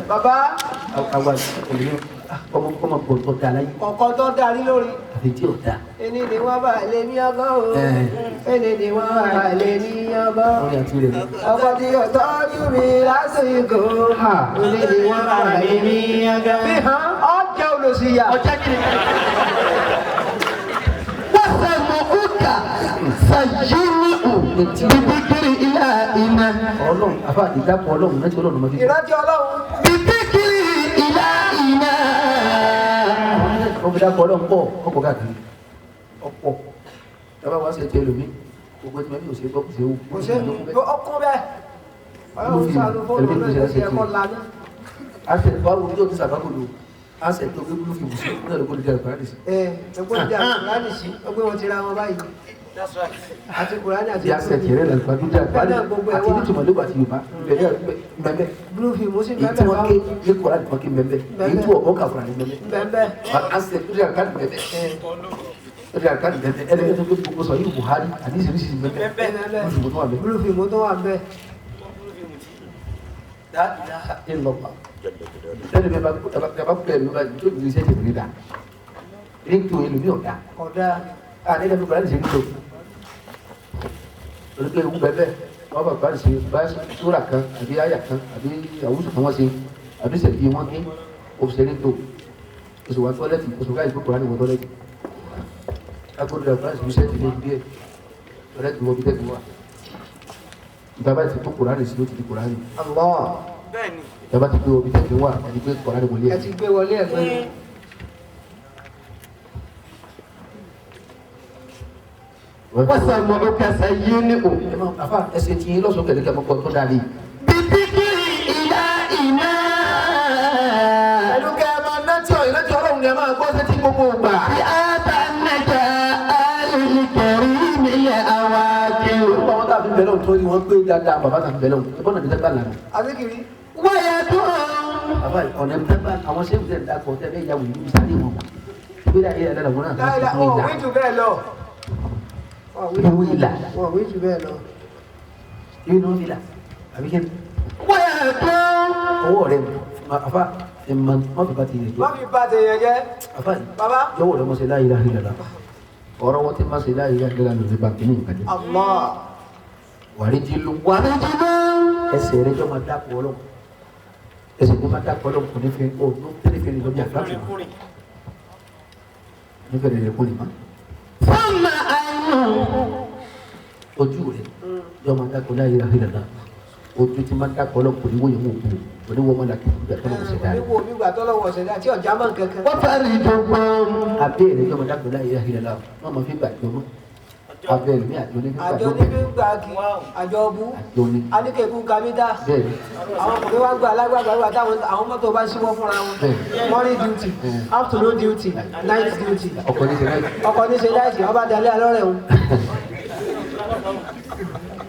Bàbá. Àwa ọmọ ọmọ kò tó da láyé. Kọ̀ọ̀kan tó darí lórí. Àfi tí ò da. Ẹni ni wọ́n bá lè ní ọgọ́ o. Ẹni ni wọ́n bá lè ní ọgọ́. Orin àti rẹ̀. Ọkọ tí yóò tọ́jú mi lásìkò. Ẹni ni wọ́n bá lè ní ọgọ́. Fi hàn ọjà olùsíyà. Ọjà kìíní. Wasamu'uka sayyinhu bidhikri ilahina. Ọlọ́run àfa ìdápọ̀ Ọlọ́run rántí Ọlọ́run ọmọdé. Ìrántí Ọlọ́run. Bidhikri ilahina. Wọ́n fi dápọ̀ Ọlọ́run pọ̀ ọ̀pọ̀ káàkiri ọ̀pọ̀ tábà wá sí ẹtì ẹlòmí gbogbo ẹtì mẹ́bí òsè gbọ́ kò sí ewu. Kò sí ọkùn bẹ́ẹ̀. Ọlọ́run sànú fóònù náà kò sí ẹ̀kọ́ lánàá. A ṣe wá wo tó ti sàbákò lò. Asẹ̀ tó gbé blue film sí náà ló kó lè jẹ́ àlùkùránì sí. Ẹ ẹgbọ́n jẹ́ àlùkùránì sí ọgbẹ́ wọn ti ra wọn báyìí. Àti Kùránì àti Bí asẹ̀ tẹ̀rẹ̀ làlùkùránì jẹ́ àlùkùránì àti nítumọ̀ lóko àti Yorùbá bẹ̀rẹ̀ mbẹ́mbẹ́. Blue film sí Èyí tí bẹ́ẹ̀ wọ́n ké ní Kùránì kan ké mbẹ́mbẹ́. Èyí tí wọ́n kọ́ kà Kùránì mbẹ́mbẹ́. bẹ́ẹ̀ Asẹ̀ tó jẹ́ àlùkùránì mbẹ́mbẹ́. Tó jẹ́ àlùkùránì mbẹ́mbẹ́. Ẹni tó gbé gbogbo sọ yìí Buhari àti ìṣiríṣi mbẹ́mbẹ́. Blue film tó wà bẹ́ẹ̀. Lẹ́nu mi bá pẹ́ mi bá tó ìlú iṣẹ́ tèmi dà ní tó ìlú mi ọ̀dà Ọ̀dà àní ẹ̀dá mi kò láti ṣe nílò torí pé ewu bẹ́ẹ̀ wọ́n bá bá ṣe bá súrà kan àbí àyà kan àbí àwùjọ kan wọ́n ṣe àbí sẹ̀dí wọn kí òṣèré tó oṣù wa tọ́lẹ́tì oṣù káyìí kókò ránì wọ tọ́lẹ́tì agbódò dà kúránì ṣe ti lé díẹ̀ tọ́lẹ́tì wọ bí tẹ́tì wà ìjọba ti tó kùránì sí ló ti di kùránì Allah ìjọba ti gbé omi tẹ́tì wà ẹni pé kùránì wọlé ẹ ẹ̀ ti gbé wọlé ẹ̀gbẹ́. وسمعك سينئ ẹ máa àfa ẹsẹ̀ tí yín lọ́sọ̀ọ́ kẹ̀lẹ́kẹ̀ mọ́kọ́ tó dáa ní. بذكر إلهنا Pẹ̀lú kẹ́ ẹ máa rántí ọ̀ ìrántí Ọlọ́run ni ẹ máa gbọ́ sétí gbogbo ìgbà. بهذا النجاة الكريم الأواكب Gbogbo àwọn tá a fi bẹ̀rẹ̀ òun tó rí wọn pé dáadáa bàbá tá a fi bẹ̀rẹ̀ òun ẹ̀kọ́ náà ti dẹ́gbà lànà. Azikiri ويدعو Bàbá ọ̀nà ìdẹ́gbà àwọn ṣé ìdẹ́gbà dàpọ̀ tẹ́ bẹ́ẹ̀ yàwó ìlú sáré wọn. Ìgbéra yẹn ẹ̀rọ làwọn náà láìla fi wọn ò ìlà. wí jù bẹ́ẹ̀ lọ. Ìwé ìlà. Wọn ò wí jù bẹ́ẹ̀ lọ. Inú ìlà àbí kí ni? ويدعو Ọwọ́ rẹ̀ àfa ẹ̀mọ mọ́tò bá ti yẹ jẹ́. Wọ́n fi ba tèèyàn jẹ́. Àfa Bàbá. jọ̀wọ́ rẹ̀ mọ̀ sí la ilaha illallah. Ọ̀rọ̀ wọn ti má ṣe la ilaha illallah lórí bàǹkì ní ìkàdé. Allah. Wàrí ti lu ورجل ẹsẹ̀ rẹ̀ jọ máa dàpọ̀ ọlọ́run ẹsẹ̀ tó máa dàpọ̀ ọlọ́run kò ní fẹ́ ọ ló tẹ́lẹ̀ fẹ́ lọ́bí àgbàfẹ́ mọ́ nífẹ̀ẹ́ rẹ̀ kò lè má ثم عين ojú rẹ̀ jọ máa dàpọ̀ la ilaha illallah ojú tí máa dàpọ̀ ọlọ́run kò ní wòye wò kú kò ní wọ́n máa dàpọ̀ ìgbà tó lọ́wọ́ ṣẹ̀dá rẹ̀ Oníwo mi gbà tọ́lọ́wọ́ ṣẹ̀dá tí ọ̀já mọ̀ nǹkankan. وفرج abẹ́ rẹ̀ jọ máa dàpọ̀ la ilaha illallah wọ́n máa fi gbàjọ mọ́ abẹ́ rẹ̀ ní àjọ ní fi Àjọ gbàjọ ní fi ń gbà kí àjọ ọbú. àjọ ní Aníkèkú kamídà. bẹ́ẹ̀ ni Àwọn ọkùnrin wá gbà alágbàgbà wà táwọn àwọn mọ́tò bá ṣíwọ́ fúnra wọn. Bẹ́ẹ̀. Morning duty, afternoon duty, night duty. ọkọ̀ ní ṣe láì Ọkọ̀ ní ṣe láìsí, ọba dalẹ́ alọ́rẹ̀ òun.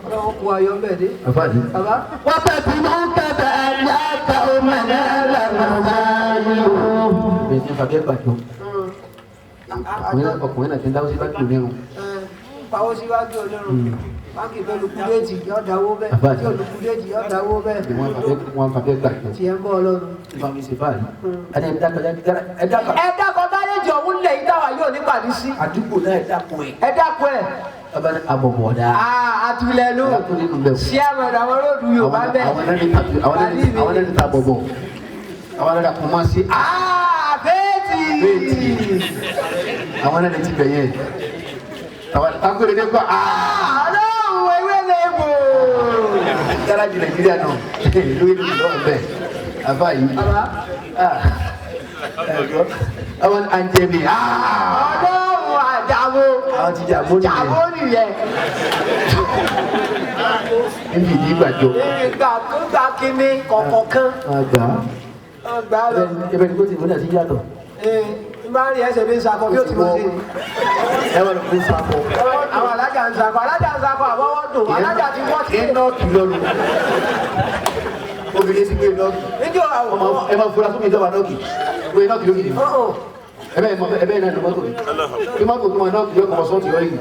Ọlọ́run kú ayọ̀ bẹ́ẹ̀ dé. àfáàní Bàbá. وتتلوك بآيات أمنا المزايد bẹ́ẹ̀ ní fàbẹ́ gbàjọ ọkùnrin náà ti ń dáwọ́ sí bá kì í nírun Pàwọ́ síwájú ọlọ́run. Báńkì fẹ́ lukúdéètì yóò dáwó bẹ́ẹ̀. Àbá- Tí ò lukúdéètì yóò dáwó bẹ́ẹ̀. wọ́n fàbẹ́ gbàjọ Tiẹ̀ ń bọ̀ ọlọ́run. bá mi ṣe báyìí ẹni ẹ dákọ̀ ẹ dákọ̀ Ẹ dákọ̀ gáréjì ọ̀hún lẹ̀ yìí táwa yóò ní pàdé sí. àdúgbò náà ẹ dákọ̀ ẹ. Ẹ dákọ̀ ẹ̀. bàbá ní abọ̀bọ̀ dáa. Àtúlẹ̀lú. Ẹ tó nínú bẹ́ẹ̀ o. Sí àwọn ọ̀dọ̀ àwọn róòdù Yorùbá bẹ́ẹ̀. àwọn náà ní àwọn náà ní ta bọ̀bọ̀ àwọn náà ní kò máa ṣe Àbẹ́ẹ̀tì. Béètì. àwọn náà ní ti bẹ̀ yẹn. Takore ní kọ́ Ọlọ́run ewé lè wò. gáràjì Nàìjíríà náà ìlú ìlú lọ́wọ́ bẹ́ẹ̀ àfa yìí. Bàbá. Ẹ̀gbọ́n àwọn àǹjẹ̀mí Ọlọ́run àjàwó. àwọn ti jà bó nìyẹn Jàwó nìyẹn. níbi ìdí ìgbàjọ. Ìgbà tó gbà kíní kọ̀ọ̀kan. Àgbà Ọgbà lọ. ẹbẹ ni kò tí mo náà ti yàtọ̀. Ee, n bá rí ẹsẹ̀ mi ń sakọ bí ó ti mọ̀ sí ni. Ẹ wọ́n lọ fi sakọ. Àwọn alájà ń sakọ, alájà ń sakọ àbọ̀wọ́ dùn, alájà ti wọ́ sí. Enoki lọ́nu. Obìnrin ti gbé Enoki. Níjọ́ àwọn Ẹ máa fura sómi ìjọba Enoki. Gbé Enoki lókè. ọ̀hún. Ẹ bẹ́ẹ̀ náà ló mọ́tò yìí. Kí mọ́tò tó máa Enoki yóò kọ́ sọ́ọ̀tì yọ yìí.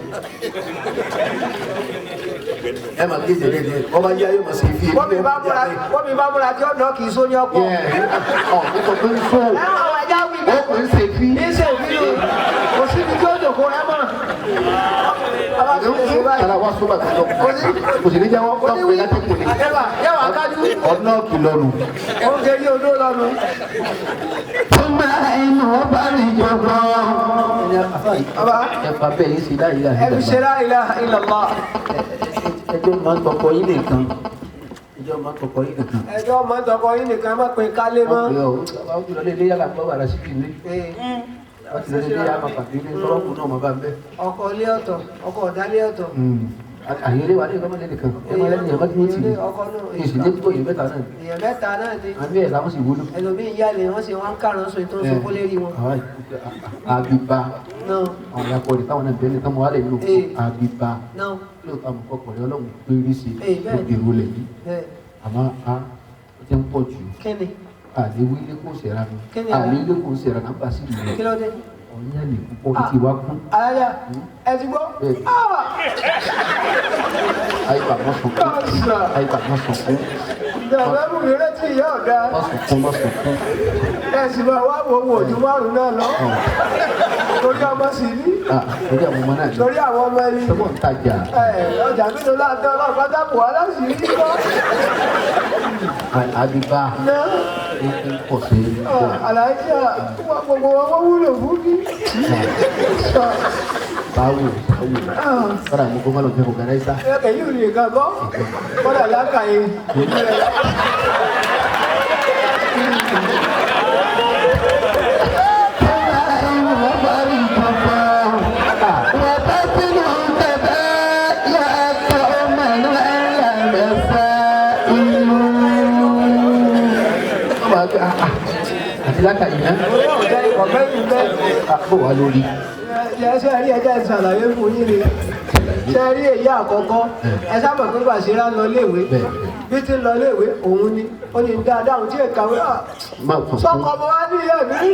Ẹ máa gé ìdílé díẹ̀. Ọba yá yóò máa ṣe ife. Wọ́n mi bá múra tí ọ̀nà kì í sóní ọkọ̀. Ọ̀ nítorí pé ń sọ. Ẹ àwọn ẹja wí Ó kò ń ṣe fi. ní ṣe òbí o, kò síbi tí ó jòkó ẹ mọ̀. Bàbá ti lè ṣe báyìí. Tara wa sọ́ba tó lọ. Kò sì ní jẹ́wọ́ Kò ní wí. kọ́ pé láti kò ní. Ẹwà yẹ́wà kájú. Ọ̀nà kìlọ̀nù. Oúnjẹ ní odó lọ́nu. ثم عين وفرج Bàbá Ẹ̀fà bẹ́ẹ̀ yìí ṣe láyé ẹ fi ṣe àti la ilaha illallah. ẹjọ́ máa ń tọkọ yín nìkan. Ẹjọ́ máa ń tọkọ yín nìkan. Ẹjọ́ máa ń tọkọ yín nìkan má pin kálé mọ́. Wọ́n pè ọ́ wọ́n ti lọ lé ilé yàrá gbọ́ wàrà síbi ilé. Ee, Wọ́n ti lọ lé ilé yàrá pàdé ilé tọ́lọ́kù náà mọ̀ bá ń bẹ́. Ọkọ̀ ilé ọ̀tọ̀, ọkọ̀ ọ̀dálé ọ̀tọ̀. Àyẹ̀lé wa ní ìkọ́mọ́ lẹ́nìkan ẹ máa lẹ́nu ìyàwó dúró tì í èsì ní tó èèyàn mẹ́ta náà. Èèyàn mẹ́ta náà ni. Àbí ẹ̀ làwọn sì wúlò. Ẹlòmíì yálè wọ́n sì wọ́n ń kárán sọ ètò ìsopó lérí wọn. Àbíbá àwọn ìyàpọ̀ rẹ̀ táwọn náà bẹ́ẹ̀ ní táwọn wà lè lò àbíbá lóòótọ́ àmọ́ kọkọ̀ rẹ̀ ọlọ́run pé rí sí èrò lẹ̀ yìí àmọ́ a ó ti ń pọ̀ jù. Àléwé ilé kò sẹ̀ra mi àléwé ilé kò sẹ̀ra náà bá sí ìlú rẹ̀ ọ̀yàn lè púpọ̀ títí wá kú. Alájà ẹ ti gbọ́. Àyíká má sunkún. Àyíká má sunkún. Ìjọba mú mi rántí ìyá ọ̀gá. Má sunkún má sunkún. Ẹ sì máa wá wo owó ojú márùn-ún náà lọ. Torí ọmọ sì ní. Torí àwọn ọmọ náà ní. Torí àwọn ọmọ ẹni. Sọ́kọ̀ ń tajà. Ọjà mélòó láti ọlọ́pàá dàpọ̀ wá láti rí kọ́. Àbíbá ó pọ̀ sí i. Àlàáfíà gbogbo wọn wọ́n wúlò fún mi. Báwo báwo kọ́dà mo kọ́ má lọ fẹ́ kọ́ gàdá ìsá. Èyí ò lè kàn kọ́ kọ́dà lákàyè. Àti lákàyè náà. Ọ̀fẹ́ mi bẹ́ẹ̀. Bó wà lórí. Ṣé rí ẹjẹ́ ìṣàlàyé fún yín ni? Ṣé rí èyí àkọ́kọ́? Ẹ sábà pé Bàṣírá lọ léèwé. Bí ti ń lọ léèwé, òun ni. Ó ní dáadáa òun tí è kàwé. Sọ́kọ ọmọ wa ní ìyá mi rí.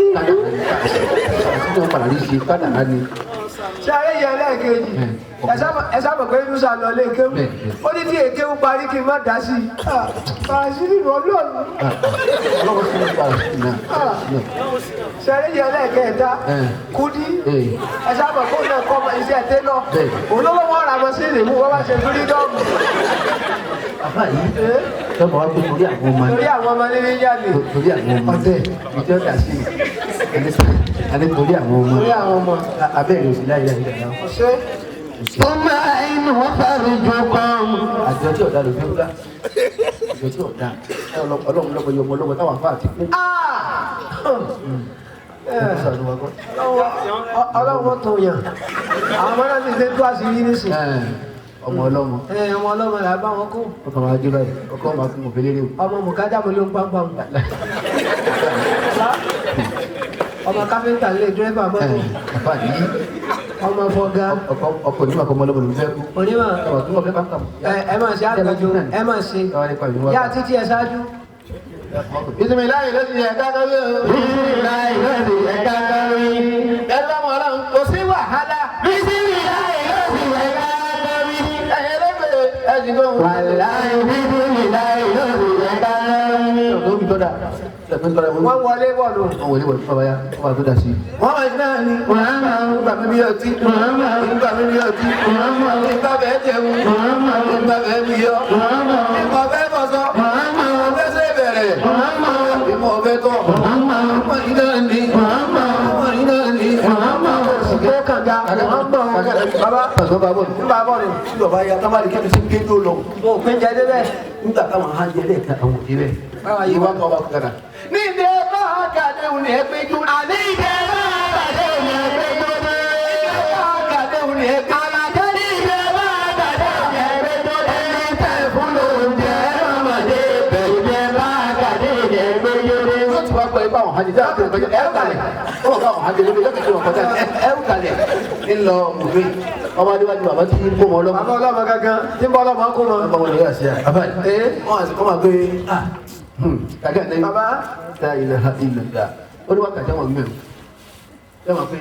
Ṣé rí ìyá ẹlẹ́ẹ̀kejì? Ẹ sábà pé Musa lọ lé kéwú. Ó ní tí èkéwú parí kí n má dá sí i. Bàṣírí ọlọ́run. Ṣé rí ìyá ẹlẹ́ẹ̀kẹta? Kúdí. Ẹ sábà kó náà kọ́ ọmọ iṣẹ́ télọ̀. Òun ló wọ́n ra mọ́síìnì mú wọ́n bá ṣe fírídọ́ọ̀mù. Bàbá yìí lọ́mọ wa pé torí àwọn ọmọ torí àwọn ọmọ nílé yálè. Torí àwọn ọmọ ìjọ dà sí i alẹ́ torí àwọn ọmọ torí àwọn ọmọ abẹ́rẹ́ òsì láyé láyé láyé. Ṣé ثم أين وفرجكم àjọ tí ọ̀dà ló fi ń gbá àjọ tí ọ̀dà ọlọ́run lọ́kọ̀ yọmọ ọlọ́mọ táwọn afá àti kú. Ọlọ́run tó yàn àwọn ọmọ náà ti ṣe tó àṣírí nísìn. Ọmọ ọlọ́mọ. Ọmọ ọlọ́mọ là bá wọn kó. Ọkọ̀ máa jó báyìí ọkọ̀ máa fún òfin lérè o. Ọmọ mùkádà mo ló ń pàmpàm. Ọmọ káfíńtà lè dírẹ́fà mọ́tò. Bàbá yìí. Ọmọ fọgá. Ọkọ̀ onímọ̀ kọ́ ọmọlọ́mọ ló ń fẹ́ kú. Onímọ̀. Ọmọ tó wọ́n fẹ́ pàmpàm. Ẹ máa ṣe àgbẹjọ ẹ máa ṣe. Yá títí ẹ ṣáájú. Bisimilayi ló ti yẹ kákàwé o. Bisimilayi ló ti yẹ kákàwé. Ẹ lọ́mọ ọlọ́run kò sí wàhálà. Bisimilayi ló ti yẹ kákàwé. Ẹ̀yẹ lẹ́gbẹ̀ẹ́ ẹ̀sìn kò. Wàláyé bisimilayi ló ti yẹ kákàwé. Ọ̀dọ́ mi tọ́da. Wọ́n wọlé bọ̀lù. Wọ́n wọlé bọ̀lù bàbá ya wọ́n bá tó dà sí. Wọ́n máa náà ni. Nígbà mi bí ọtí. Nígbà mi bí ọtí. Nígbà bẹ́ẹ̀ jẹun. Nígbà bẹ́ẹ̀ mi yọ. Nígbà bẹ́ẹ̀ bọ̀sọ̀. Nígbà bẹ́ẹ̀ sẹ́ bẹ̀rẹ̀. Nígbà bẹ́ẹ̀ tọ̀. Wọ́n ní náà ni. Wọ́n ní náà ni. Ó kànga. Bàbá. Bàbá bọ̀lù. Bàbá ya tábàlì kẹ́mi sí gédó lọ. Mo pín jẹ débẹ̀. Nígbà táwọn á jẹ lẹ́ẹ̀kan àwọn òde bẹ́ẹ̀. Ìwà kan wà kàkàrà. Ní ìdè bá kàdé òun ni ẹ pé jó. Àní ìdè bá kàdé òun ni ẹ pé jó. Ìdè bá kàdé òun ni ẹ pé jó. Àlàjé ní ìdè bá kàdé òun ni ẹ pé jó. Ẹni tẹ̀ fún lóúnjẹ ọmọdé bẹ̀. Ìdè bá kàdé òun ni ẹ pé jó. Yóò ti wá gbọ́ ipá àwọn hajj dáa tó ń kọjá ẹrú kalẹ̀. Ó wà káwọn hajj lóbi lọ́kàn tó wà kọjá ẹrú kalẹ̀. Ńlọ òwe ọmọ adéwájú bàbá tí ń kó mọ ọlọ́mọ. Bàbá ọlọ́mọ gangan tí ń bọ́ ọlọ́mọ kó mọ. Bàbá wọn lè yà sí à. Bàbá yìí wọ́n á sì kọ́ máa gbé kàkẹ́ àná yìí. Bàbá. Ta ilẹ̀ ilẹ̀ da. Ó ní wákàtí àwọn mẹ́rin. Ṣé wọ́n pé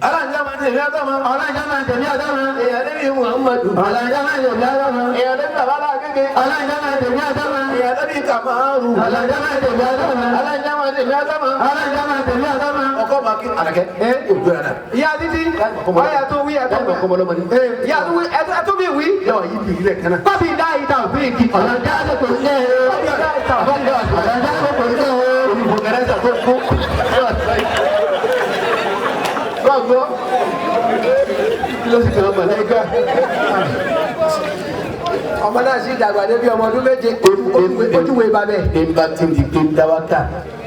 Ọlọ́njẹ́ máa tẹ̀mí ọ̀dọ́mọ. Ọlọ́njẹ́ máa tẹ̀mí ọ̀dọ́mọ. Èèyàn débi Muhammadu. Ọlọ́njẹ́ máa tẹ̀mí ọ̀dọ́mọ. Èèyàn débi bàbá aláàgége. Ọlọ́njẹ́ máa tẹ̀mí ọ̀dọ́mọ. Èèyàn débi Kamaru. Ọlọ́njẹ́ máa tẹ̀mí ọ̀dọ́mọ. Ọlọ́njẹ́ máa tẹ̀mí ọ̀dọ́mọ. Ọlọ́njẹ́ máa tẹ̀mí ọ̀dọ́mọ. Ọkọ máa kí Àlàkẹ́. Yóò gbéra dà. Ìyá títí ọyà tó wí ẹ̀tọ́. Láì mọ̀ ọmọ ní. Ìyá tó wí ẹ̀tọ́ mi wí. Yóò yí bìrì lẹ̀ kánná. Bábí dá ìta òfin kì. Ọlọ́njẹ́ àdókò ń lé o. Bábí dá ìta òfin kì. Ọlọ́njẹ́ àdókò ń lé o. Olùfọ̀gẹ́rẹ́sà tó kú. Gbọ́gbọ́ kí ló sì kàn án mọ̀lẹ́gà. Ọmọ náà sì dàgbà débi ọmọ ọdún méje ojúwe bàbẹ. Bí n bá ti di pé ń dá wákà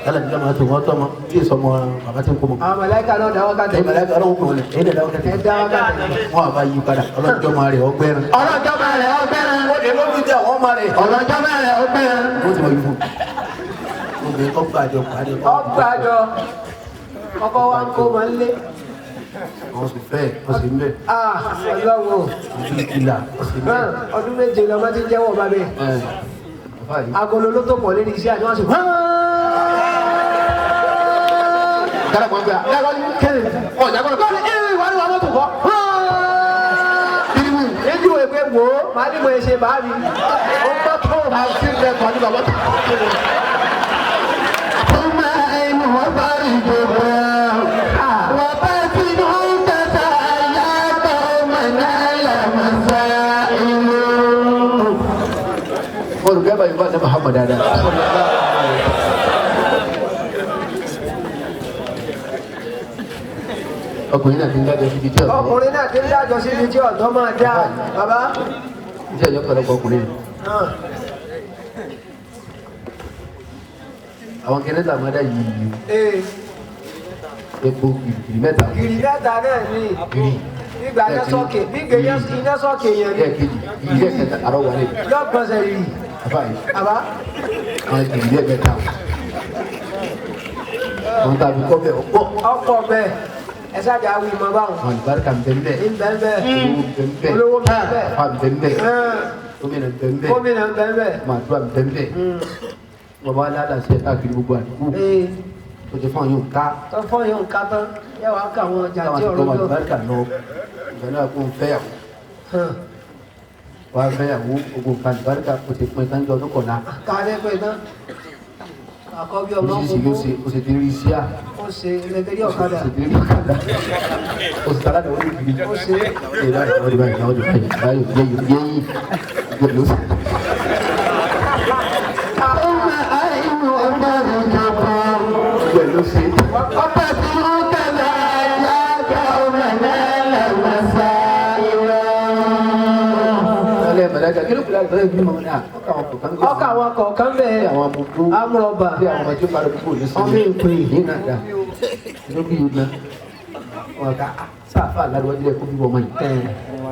Alábi ọmọ tó wọ́n tọ́ mọ tí èso ọmọ bàbá tí ń kó mọ. Àwọn màláíkà náà dáwọ́ ká Ẹ̀yin tẹ̀lé. màláíkà ọlọ́run kò wọlé ẹ̀yin náà dáwọ́ Ẹ kẹ́tẹ́. dáwọ́ ká tẹ̀lé. Wọ́n àbá yí padà ọlọ́jọ́ máa rẹ̀ ọgbẹ́rin. Ọlọ́jọ́ máa rẹ̀ ọgbẹ́rẹ́. Ó lè lójú tẹ àwọn ọmọ rẹ̀. Ọlọ́jọ́ máa rẹ̀ ọgbẹ́rẹ́. Wọ́n ti mọ̀ yí fún un. Obìnrin kọ́ gbàjọ parí Ọgbàjọ. Ọkọ wa ń kó mọ nílé. Wọ́n sì fẹ́ wọ́n sì ń bẹ̀. Ah, Ọlọ́run o. Ojú ìlà wọ́n sì ń bẹ̀. Ọdún 7 lọmọ ti ń jẹ́wọ́ bàbá ẹ̀. Ẹ̀ bàbá yìí. Agolo ló tó pọ̀ lérí iṣẹ́ àti wọ́n sì. Kára kan gbà. Kẹ́lẹ̀. Ọ̀jà gbọ́dọ̀. Bọ́ọ̀lù ẹ̀rọ ìwà ni wà mọ́tò kọ́. Èjì wo pé wò ó, màá ní mo ṣe bàá mi. Ó gbọ́ tó. Àti ilẹ̀ kan ní bàbá tó. ثم أين وفرجها وبطنه تتأيى قومنا لمسائل. Olùkẹ́ bá yorùbá ní Muhammad dáadáa. Ọkùnrin náà ti ń dájọ́ síbi tí ọ̀dọ́. Ọkùnrin náà ti ń dájọ́ síbi tí ọ̀dọ́ máa dá. Bàbá. Iṣẹ́ ìjọ pẹ̀lọpọ̀ ọkùnrin. Àwọn kẹ́lẹ́tà máa dá yìí Ee, epo gìrì mẹ́ta. gìrì mẹ́ta náà ni. Gìrì. Gbígbà iná sọ́ọ̀kì, gbígbà iná sọ́ọ̀kì yẹn ni. Lẹ́ẹ̀kejì gìrì lẹ́ẹ̀kẹta àrọ̀ wà lẹ́ẹ̀. Yọ gbọ̀nsẹ̀ yìí. Bàbá yìí Bàbá. àwọn gìrì lẹ́ẹ̀kẹta. Àwọn tàbí kọ́ bẹ̀ ọ̀pọ̀. Ọkọ̀ bẹ́ẹ̀. Ẹ ṣáàjà awi mọ báwọn. Àwọn àlùbáríkà ń bẹ ń bẹ. Ń bẹ́ẹ̀ bẹ́ẹ̀. Olówó ń bẹ ń bẹ. Olówó ń bẹ ń bẹ. Àfà ń bẹ ń bẹ. Gómìnà ń bẹ ń bẹ. Gómìnà ń bẹ́ẹ̀ bẹ́ẹ̀. Màdúrà ń bẹ ń bẹ. Bàbá aládàá ṣe káàkiri gbogbo àdúgbò. Ee, Tó ti fún àwọn yóò ká. tó fọ́ yóò ká tán. Yẹ wàá kà àwọn ọjà Táwọn tí àti ọ̀rọ̀ gbọmọ lọ. àlùbáríkà lọ. Ìgbà náà kó ń fẹ́yàwó. Wàá fẹ́yàwó gbogbo nǹkan àlùbáríkà kò ti pín tán jọ ọdún kọ̀ọ̀la. Kàdé pé tán. Àkọ́bí ọmọ Oríṣiríṣi ló gbogbo. ṣe ó ṣe ti rí iṣẹ́ à. Ó ṣe ẹlẹ́gẹ́dẹ́ ọ̀kadà. Ó ṣe ti rí ọ̀kadà. Ó ṣe tàlá ìwọ́n ní ìgbìmọ̀. Ó ṣe. Ṣé báyìí wọ́n di báyìí wọ́n di báyìí báyìí yẹ́yìn yẹ́yìn ló ṣe. ثم أين وفرجها Gbogbo ẹ̀ ló ṣe. وبطنه تتأيى قومنا لمسائل. Alẹ́ mọ̀láka kí ló kúrò àgbẹ̀ ìgbìmọ̀ náà? Ọkọ̀ àwọn kọ̀ọ̀kan gbé. Ọkọ̀ àwọn kọ̀ọ̀kan Bí bẹ́ẹ̀. àwọn amúgbó. Amúrọ̀bà. Bí àwọn ọmọ tí ó parí gbogbo ní sinmi. Ọmọ ìpè. Ní náà dá. Ló bí yìí ná. Wọn ká sáfà ládùúgbò ilé ẹ̀kọ́ bíbọ̀ ọmọ yìí.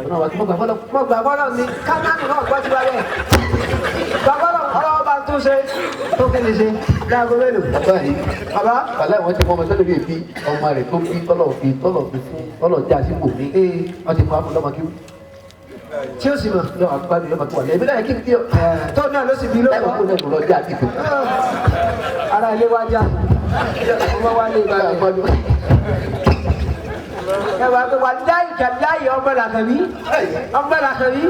Ọ̀nà wa tí mo gbà fọlọ́. Mo gbà bọ́lọ̀ ni kánáàmù náà gbọ́ ti wá bẹ́ẹ̀. Gbà bọ́lọ̀ ọlọ́wọ́ bá tún ṣe. Tó kí ni ṣe? Láago mélòó? Bàbá yìí. Bàbá. Bàbá yìí wọ́n ti mọ ọmọ sọ́dọ̀ bíi bí ọmọ rẹ̀ tó bí tọ́lọ̀ fi tọ́lọ̀ fi fún tọ́lọ̀ já sí kò ní. Wọ́n ti fún afọlọ́mọ kí Tí ó sì mọ̀. yọ àgbàdo yọ bàtú wà lẹ́yìn. Ebi náà kí ni kí Tó náà ló sì bí ẹ lóko. kó lẹ́nu lọ já sí kò. Ara ilé wa já. Ọmọ wa lè bá rẹ̀. Ẹ wà pé wà láyì kàláyì ọmọ làkàbí. Ọmọ làkàbí.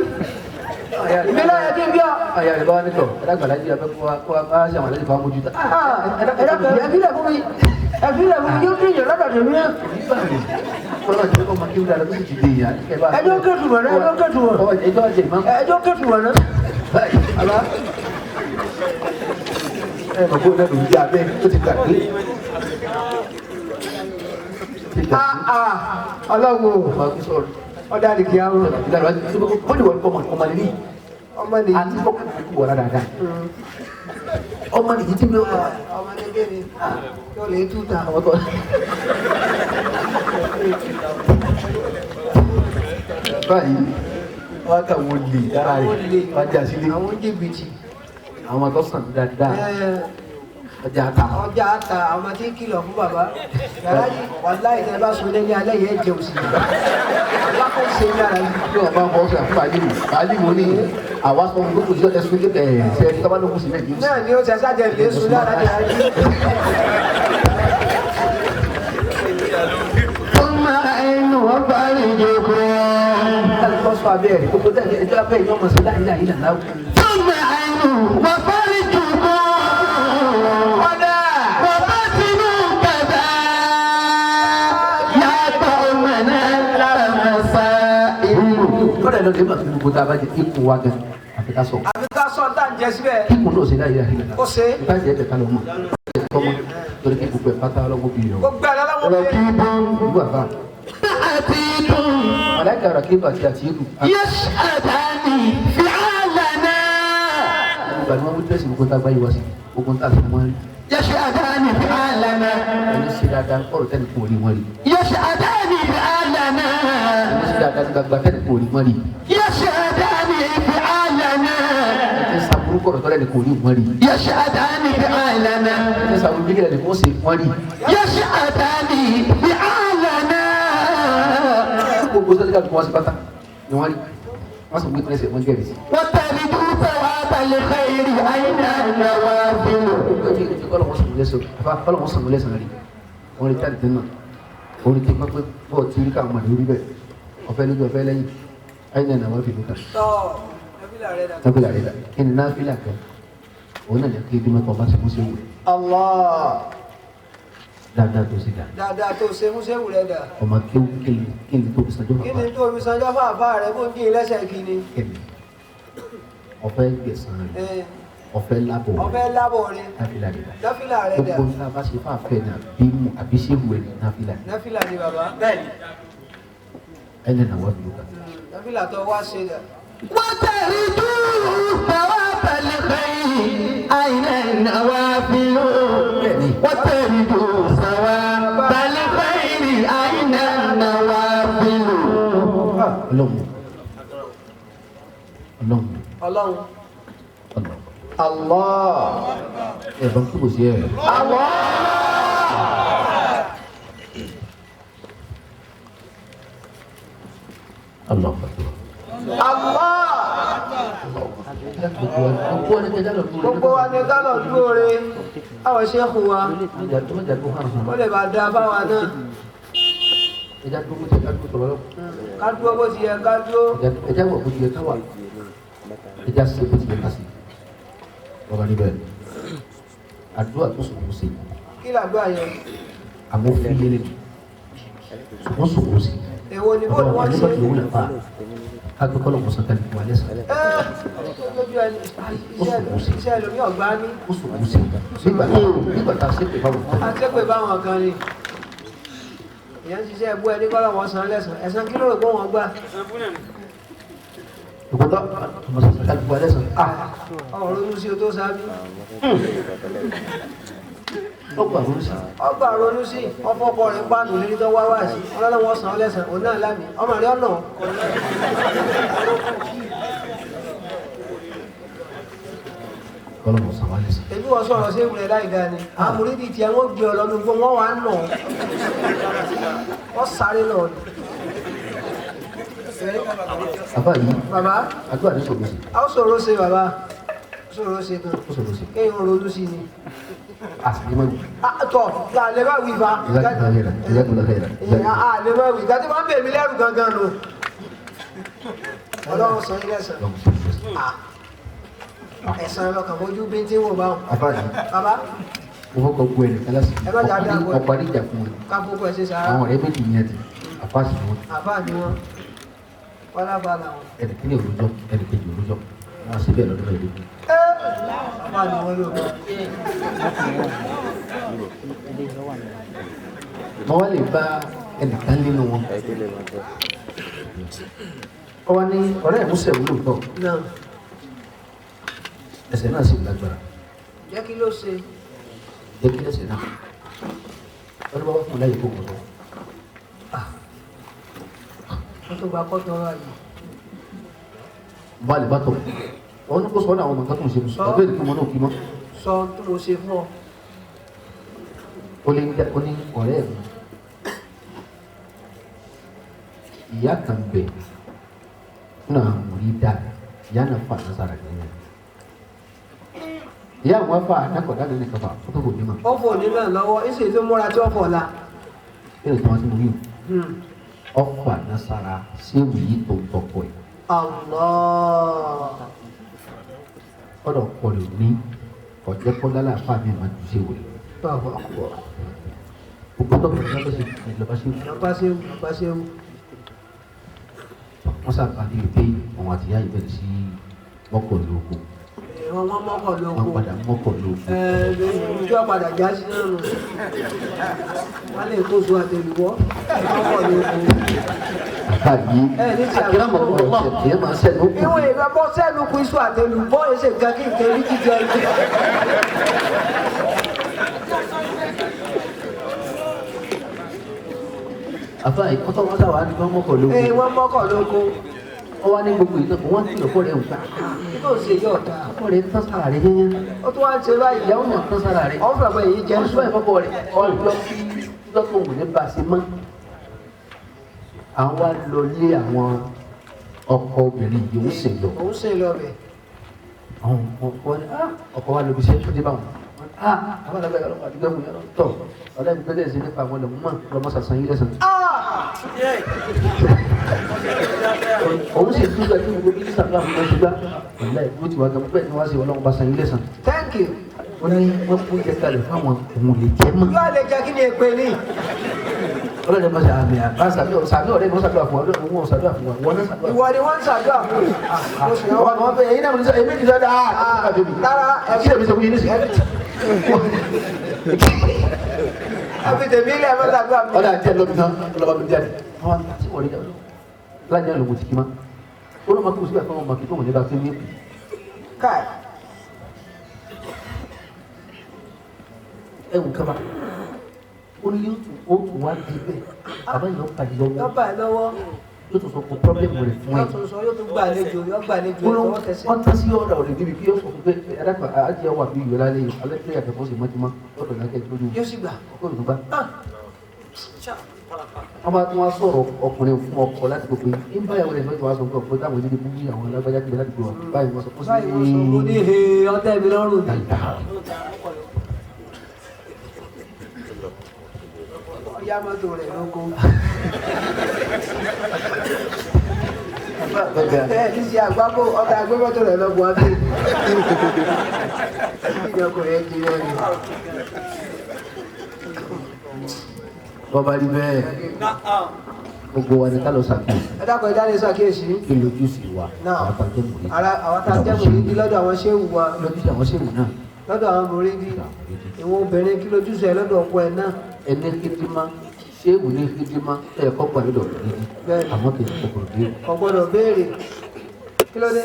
Ìbílẹ̀ yẹ kí n bí ọ. Àyà rẹ̀ bá wá nítọ̀, ẹ̀dàgbàlá jí abẹ́ kó wá kó wá bá ṣe àwọn àlejò fáwọn mójútó. Ẹ dákun ẹ fílẹ̀ fún mi. Ẹ fílẹ̀ fún mi yóò fi yàn lọ́dọ̀ tèmi náà. Kọ́lá ti kọ́ ọmọ kí ó dára tó sì ti di ìyá. Ẹjọ́ kẹ́tù wọ̀ náà, ẹjọ́ kẹ́tù wọ̀. Ẹjọ́ jẹ ìmọ̀. Ẹjọ́ kẹ́tù wọ̀ náà. Bàbá. Ẹ mọ̀ kó lẹ́nu ìdí abẹ́ tó ti gbàgbé. Ti gbàgbé. Ọlọ́run o, Ọmọ akí sọ̀rọ̀. ọ̀dà àdìgí àwọn Ìlànà wájú ó ní wọ́n kọ́ ọmọ nílí. ọmọ nìyí. Àti kọ́kọ́ wọ̀ dáadáa. Ọmọ nìyí tí mi ò Ọmọ kékeré ni yóò lè tú ta. àwọn tó. Báyìí, wọ́n kà wọ́n lè dára rẹ̀ wọ́n já sílé. Àwọn jìbìtì. Àwọn tó sàn dáadáa ọjà ta. Ọjà ta àwọn tí ń kìlọ̀ fún bàbá. Yàrá yìí wàláhì tẹ́ bá sun lé ní alẹ́ yẹn jẹun sí i. Bàbá kò ṣe ní ara yìí. Bí wọ́n bá ń bọ́ sọ àfúrà àlìmù, àlìmù ní àwa sọ fún kókò sí ẹsùn ilé ẹ̀ ṣe ẹni tọ́ba ló kù sílẹ̀ yìí. Náà ni ó ṣe ṣáàjẹ lè sun ní ara yìí. ثم أين وفرجها Kálukọ́ sọ abẹ́ rẹ̀ kókó tẹ̀lé ẹjọ́ abẹ́ yìí ọmọ sí láìláì ìlànà láwù. ثم أين وفرجها وبطنه كذا يا قومنا لمسائل. Kọ́lá ẹ̀ lọ́dún ìbàdàn gbogbo tá a bá jẹ ikùn wa gan àfi ká sọ. Àfi ká sọ tá à ń jẹ síbẹ̀. Ikùn náà ṣe láìláì ìlànà. Ó ṣe. Ìbá jẹ́ ẹ̀ka lọ́mọ. Tọ́mọ torí kí gbogbo ẹ̀ pátá ọlọ́gbọ́n bí yọ. Gbogbo ẹ̀ lọ́wọ́ bí. رقيب Ìlú àbá. عتيد Màláìka Rakibu àti Àtìkù. يشهدان فعالنا Ìgbà ni wọ́n mú tẹ́sí gbogbo tá a gbá yìí wá sí. Gbogbo tá a sì mọ́ rí. يشهدان يشهدان فعلنا. Ẹni ṣe dáadáa kọ̀rọ̀ tẹ́lẹ̀ kò rí wọn rí. يشهدان فعلنا. Ẹni ṣe dáadáa gbangba tẹ́lẹ̀ kò rí wọn rí. يشهدان فعلنا. Ẹni ṣàbúrú kọ̀rọ̀ tẹ́lẹ̀ kò rí wọn rí. يشهدان فعلنا. Ẹni ṣàbúrú bí kílẹ̀ kò ṣe wọn rí. يشهدان فعلنا. Gbogbo sọ́dọ̀ kí wọ́n ṣe pátá ni wọ́n rí. Wọ́n sì witness ẹ̀ wọ́n jẹ́rìí sí. وترجو ثواب الخير أين النوافل. Kọ́lọ̀ wọ́n sọ̀rọ̀ lẹ́sàn rí. Wọ́n rí táàdì náà. Orí ti pẹ́ bọ́ọ̀ tí rí káwọn ọmọdé rí bẹ́ẹ̀. Ọ̀fẹ́ lójú ọ̀fẹ́ lẹ́yìn. Ayé náà wọ́n fi lóka. Tọ́ náfìlà rẹ̀ dà. Náfìlà rẹ̀ dà. Kí ni náfìlà kan? Òun náà lè kí ibi mọ́tò ọba ṣe kó ṣe wù. Allah. Dáadáa tó ṣe dà. Dáadáa tó ṣe múṣẹ́wù rẹ̀ dà. Ọmọ kéwú kéle tó fi sanjọ́ Kí bàbá ni tó fi sanjọ́ fàáfà rẹ̀ bó ń dín lẹ́sẹ̀ kí ni? kẹ́mi. Ọ̀fẹ́ gbẹ̀sán rẹ̀. Ẹ, Ọ̀fẹ́ lábọ̀ rẹ̀. Ọbẹ̀ lábọ̀ rẹ̀. Náfìlà rẹ̀ dà. Náfìlà rẹ̀ dà. Gbogbo nǹkan bá ṣe fáfẹ́ náà bí mu àbí ṣé wù ẹ́ ní náfìlà. Náfìlà ni bàbá. Bẹ́ẹ̀ni. Ẹni náà wọ́n fi lóka. Náfìlà tó wá ṣe dà. وترجو ثواب الخير أين النوافل. وترجو ثواب الخير أين النوافل. Ọlọ́run. Ọlọ́run. Ọlọ́run. Ọlọ́run. Allah. Ẹ bá ń kúrò sí ẹ. Allah. Ọlọ́run. Allah. Gbogbo wa ni kẹjá lọ dúró. Gbogbo wa ni ká lọ dúró re. Àwọn ṣéèkù wa. Ẹja tó hàn hàn. Ó lè bá da báwa náà. Ẹja tó kó ẹja tó tọrọ lọ. Ká dúró bó ti yẹ ká dúró. Ẹja wọ̀ bó ti yẹ ká wà. Ẹja ṣe bó ti yẹ ká ṣe. Bọ́lá níbẹ̀. Àdúrà tó sòkò sí. Kí làdúrà yẹn? Àmọ́ fi yẹlẹ. Sòkò sòkò sí. Èwo ni bó ni Ọ̀rọ̀ wọ́n ṣe? àlébà tó wúlò fà. Ká gbé kọ́lọ̀ kọ́sán tẹ́lẹ̀ fún wa lẹ́sàn. Ẹ́ lójú ẹni iṣẹ́ ẹlòmí ọ̀gbá ní. Ó sòkò sí. Nígbà tá a ṣépè báwọn kan. Àtẹ́pẹ́ báwọn kan ni. Ìyẹn ń ṣiṣẹ́ ẹbú ẹni kọ́lọ̀ wọn san lẹ́sàn. Ẹ̀san kí ló rò pé wọ́n gbà? Ìkọ́tọ́ ọmọ sọ̀sọ̀ ká gbé wa lẹ́sàn. Ọ̀rọ̀ ronú sí o tó sáájú. Ọgbà ronú sí. Ọgbà ronú sí ọfọkọ rẹ̀ pàánù lérí tó wá wá sí. Ọlọ́lọ́wọ́ san lẹ́sàn. Òun náà lámì. Ọmọ rẹ̀ ọ̀nà. Kọ́lọ̀ kọ́sán wa lẹ́sàn. Èmi wọ́n sọ̀rọ̀ sí ìwúrẹ́ láì dáa ni. Àmúrídìí tiẹ̀ wọ́n gbé ọ lọ́nu gbọ́ wọ́n wà á nà ọ́. Wọ́n sáré lọ. Àbá yìí, Bàbá, àdúrà ní sòkò sí. a ó sọ̀rọ̀ ṣe bàbá. Ó sọ̀rọ̀ ṣe gan. Ó sòkò sí. Kéèyàn ronú sí ni. Àsìkò mọ́ Ah, Tọ̀, làlẹ́ bá wí fa. Jazakumullahu khairan. Àlẹ́ bá wí. Gàtí máa ń bèmí lẹ́rù gangan nù. Ọlọ́run sọ yín lẹ́sàn. Ẹ̀sán lọkàn fojú bí tí ń wò báwọn. Àbá yìí, Bàbá, mo fọkàn gbọ́ ẹnì kan lásìkò. Ẹ má jà dá gbọ́ ẹ. Ọ̀pọ̀ àdìjà fún wọn. ká fókó ẹ̀ ṣe sàárà. Àwọn ọ̀rẹ́ méjì yẹn ti àfa sì ni wọn. Àbá ni wọ́n. Wọ́n lábàá làwọn. Ẹnì kíní òrùjọ́, ẹnì kejì òrùjọ́. Wọ́n á ṣe bẹ́ẹ̀ lọ́dún mẹ́ẹ̀ẹ́dógún. Ẹ́ àbá ni wọ́n lò. Mo wá lè bá ẹnìkan nínú wọn. Ó wá ní ọ̀rẹ́ ẹ̀ músẹ̀ wúlò tọ̀. Náà, Ẹsẹ̀ náà sì lágbára. jẹ́ kí ló ṣe? Jẹ́ kí ẹsẹ̀ náà. Wọ́n ní bá wá fún un láyè kó wọ́n lọ. Wọ́n tó gba kọ́tọ̀ ọ̀rọ̀ yìí. Mo wá lè bá tọ̀. Wọ́n ní kó sọ ọ́ ní àwọn ọmọ nǹkan tó ń ṣe mú. Ọ̀gbẹ́ ìdíkùn mọ́ náà kí mọ́. Sọ tó mo ṣe fún ọ. Ó lé ní ó ní ọ̀rẹ́ mi. Ìyá kan bẹ̀ náà mo rí dá ìyá náà fà lásàrà nìyẹn. Ìyá àwọn afa àdàkọ̀dá nínú ìkàfà ó tó kò ní ma. Ó fò ní náà lọ́wọ́, ń sì tún múra tí ó fọ̀ la. Kí ni tí wọ́n ti mú yìí? Ọ̀fà lásàrà séwì yìí tó ń tọkọ ẹ̀. Allah. Ọ̀dọ̀ kọ lè ní ọ̀jẹ́ kọ́ lálàáfà mi máa ju séwì. Báwo àkùbọ̀? Gbogbo tó kọ̀ lọ́ba ṣe lọ́ba ṣe Lọ́ba ṣe lọ́ba ṣe. Wọ́n sábà ní ìpè òun àti ìyá yìí bẹ̀rẹ̀ sí mọ́kọ̀ lóko. Wọ́n wọ́n mọ́kọ̀ lóko. Wọ́n padà mọ́kọ̀ lóko. Ojú ọ̀padà já sí náà nù. Wọ́n lè kó so àtẹlùwọ́. Mọ́kọ̀ lóko. Àbá yìí Ẹ ní ti akérèmọ̀ ọ̀sẹ̀ tiẹ̀ máa sẹ́nu kù. Ìwọ̀n ìgbà bọ́ sẹ́nu kù iṣu àtẹlùbọ́ ẹsẹ̀ nǹkan kí nǹkan rí jíjẹ. Àfa ìkọ́tọ̀ wọn sáwà ní wọ́n mọ́kọ̀ lóko. Ee, wọ́n mọ́kọ̀ lóko. Wọ́n wá ní gbogbo ìtàn wọ́n ti lọ́kọ̀ rẹ̀ nǹkan. Kí ló ṣe yóò dáa? Ọkọ rẹ̀ ń tán sára rẹ̀ yányán. Ó tún wá ń ṣe báyìí. Ìyàwó náà ń tán sára rẹ̀. Ọ̀n fẹ́ pé èyí jẹ́ Wọ́n sọ ìfọ́kọ rẹ̀ ọjọ́ tí lọ́tọ̀ òun ní bá a ṣe mọ́. Àwọn wá lọ lé àwọn ọkọ obìnrin yìí ó sì lọ. Òun ṣe lọ bẹ̀. Àwọn ọkọ ni ọkọ wa lọ bí iṣẹ́ tó dé bá wọn. Àwọn àgbàlagbà yàrá wọn àdúgbò yàrá tọ̀ ọ̀lẹ́bí pẹ́lẹ́ sí nípa àwọn ọlọ́mọ ọlọ́mọ sàṣàn yìí lẹ́sàn. Òun sì dúró ẹbí gbogbo bí sàdúrà fún ọjọ́ gbá ọ̀la ìlú tiwa gan bẹ́ẹ̀ ni wọ́n sì ọlọ́run bá san yín lẹ́sàn. Thank you. Ó ní wọ́n kú jẹ kalẹ̀ fáwọn òun lè jẹ́ mọ́. Yóò lè jẹ́ kí ni èpè ní. Ọlọ́run ẹ̀ máa ṣe àmì àbá sàmì ọ̀rẹ́ mi wọ́n ṣàdúrà fún wa wọ́n ṣàdúrà fún wa wọ́n náà ṣàdúrà fún Ìwọ ni wọ́n ń ṣàdúrà fún. Mo sì wa. wọ́n. Wọ́n fẹ́ ẹ̀yin náà mo ní sọ èmi kì í sọ dáa. Rárá, ẹ Kí lèmi sọ fún yín nísìnyí? Ẹ fi tèmi ilé ẹ má ṣàdúrà fún mi. Ọ̀dà àti ẹ̀ lọ́bi tán ọlọ́ba mi jáde. Àwọn àti ọ̀rẹ́ jáde. Lájà lòun ti kí má. Ó lọ́ máa kó síbẹ̀ fún ọmọ kí tó wọ̀n ní bá tó ní èpè. Káì. Ẹ̀wùn kaba. Ó ní yóò tún ó tún wá di bẹ́ẹ̀. Bàbá yìí ló pàdé lọ́wọ́. Yóò bà ẹ́ lọ́wọ́. Yóò tún sọ pé pọ́blẹ́mù rẹ̀ fún ẹ. Yóò tún sọ yóò tún gbàlejò yóò gbàlejò ẹ̀ lọ́wọ́ tẹsẹ̀. Wọ́n tán sí ọ̀rọ̀ òde níbi kí yóò sọ fún pé ẹ̀dàkọ̀ àjẹ́ wà bí ìwé lálẹ́ yìí alẹ́ pé àkẹ́kọ̀ọ́ sì mọ́júmọ́ ọ̀dọ̀ lákẹ́ lójú Yóò sì gbà. ọkọ̀ ìlú bá. Wọ́n bá tún wá sọ̀rọ̀ ọkùnrin fún ọkọ láti gbogbo yìí ń báyàwó rẹ̀ lọ́jọ́ wá sọ pé ọ̀pọ̀ táwọn ìdílé búbú àwọn alágbájá kiri láti gbọ́ báyìí wọ́n sọ fún sí Báyìí wọ́n sọ mo ní he ọtẹ́ mi lọ́rùn ni. Ọya mọ́tò rẹ̀ lóko. Ẹ ní ṣe àgbákò ọ̀tá agbé mọ́tò rẹ̀ lọ́gbọ̀n á bí. Ìjọkọ̀ rẹ̀ ti rẹ̀ ni. Wọ́n bá rí bẹ́ẹ̀ gbogbo wa ni ká lọ ṣàkíyèsí Ẹ dákun ẹ dáre ṣàkíyèsí. kí lójúṣe wa Náà. àwọn tá a jẹ́ mùrídìí. Ara àwọn tá a jẹ́ mùrídìí lọ́dọ̀ àwọn ṣéwù wa lójúṣe àwọn ṣéwù náà lọ́dọ̀ àwọn mùrídìí. Ìwọ obìnrin kí lójúṣe ẹ lọ́dọ̀ ọkọ ẹ náà. ẹni kíndìmá ṣéwù ní kíndìmá ẹ kọ́ gbà lọ́dọ̀ mùrídìí Bẹ́ẹ̀ni. àmọ́ kì í kọ̀kọ̀rọ̀ bí Kò gbọ́dọ̀ béèrè. Kí ló dé?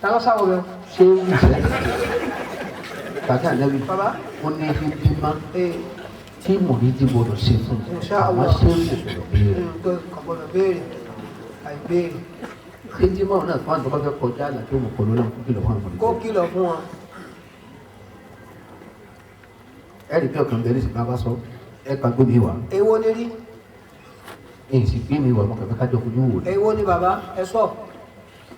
Ta ló sáwọ bẹ? ṣéwù jẹ́ bàtà nẹ́bí Bàbá. ó ní kíndìmá Ee, tí mùrídìí gbọdọ̀ ṣe fún un Insha àmọ́ Allah. ṣéwù gbọdọ̀ béèrè kò gbọ́dọ̀ béèrè. Àìbéèrè. kíndìmá náà fún àwọn tó bá fẹ́ kọjá àlà tó mọ̀ kọ́ lọ́nà kó kìlọ̀ fún àwọn Kó mùrídìí. kìlọ̀ fún wọn. Ẹ̀rí bí ọ̀kan bẹ̀rẹ̀ sí bá bá sọ ẹ pa gbómi wá Èwo ni rí? èyí sì gbé mi wá mọ̀ kàfẹ́ kájọ fojú wò ni Èwo ni bàbá? Ẹ sọ.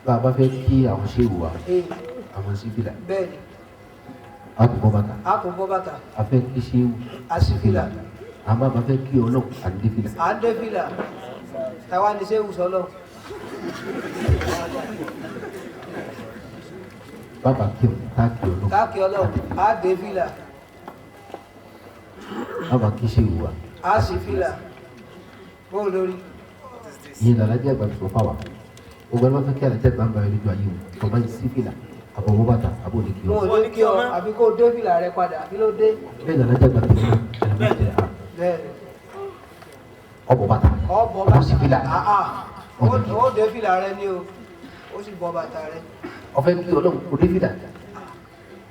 bá a bá fẹ́ kí àwọn ṣéwù wa Ee, àwọn sífìlà bẹ́ẹ̀ ni. a kò bọ́ bàtà A kò bọ́ bàtà. a fẹ́ kí ṣéwù A sí fìlà. àwọn bá fẹ́ kí ọlọ́run àdé fìlà À ń dé fìlà. Táwa ni ṣéwù sọlọ. bàbá kí ọ ká kí ọlọ́run Káàkiri ọlọ́run. A dé fìlà. bàbá kí ṣéwù wa A sì fìlà. Bóun lórí. ìyẹn làlájẹ́ àgbà tó fà wá gbogbo ẹni bá fẹ́ kí alájẹ́ àgbà ń bá ẹni ju ayé wò bàbá yìí sí fìlà àbọ̀ bọ́ bàtà àbọ̀ òní kí ọ Wọn ò ní kí ọ àbí kó dé fìlà rẹ padà. Kí ló dé? bẹ́ẹ̀ làlájẹ́ àgbà tó fà wá Bẹ́ẹ̀ ni. ọbọ̀ bàtà Ọ bọ́ ọbọ̀ sí fìlà bàtà. Àà. Ó dé fìlà rẹ ní o. Ó sì bọ́ bàtà rẹ. ọfẹ́ kí ọlọ́run kò dé fìlà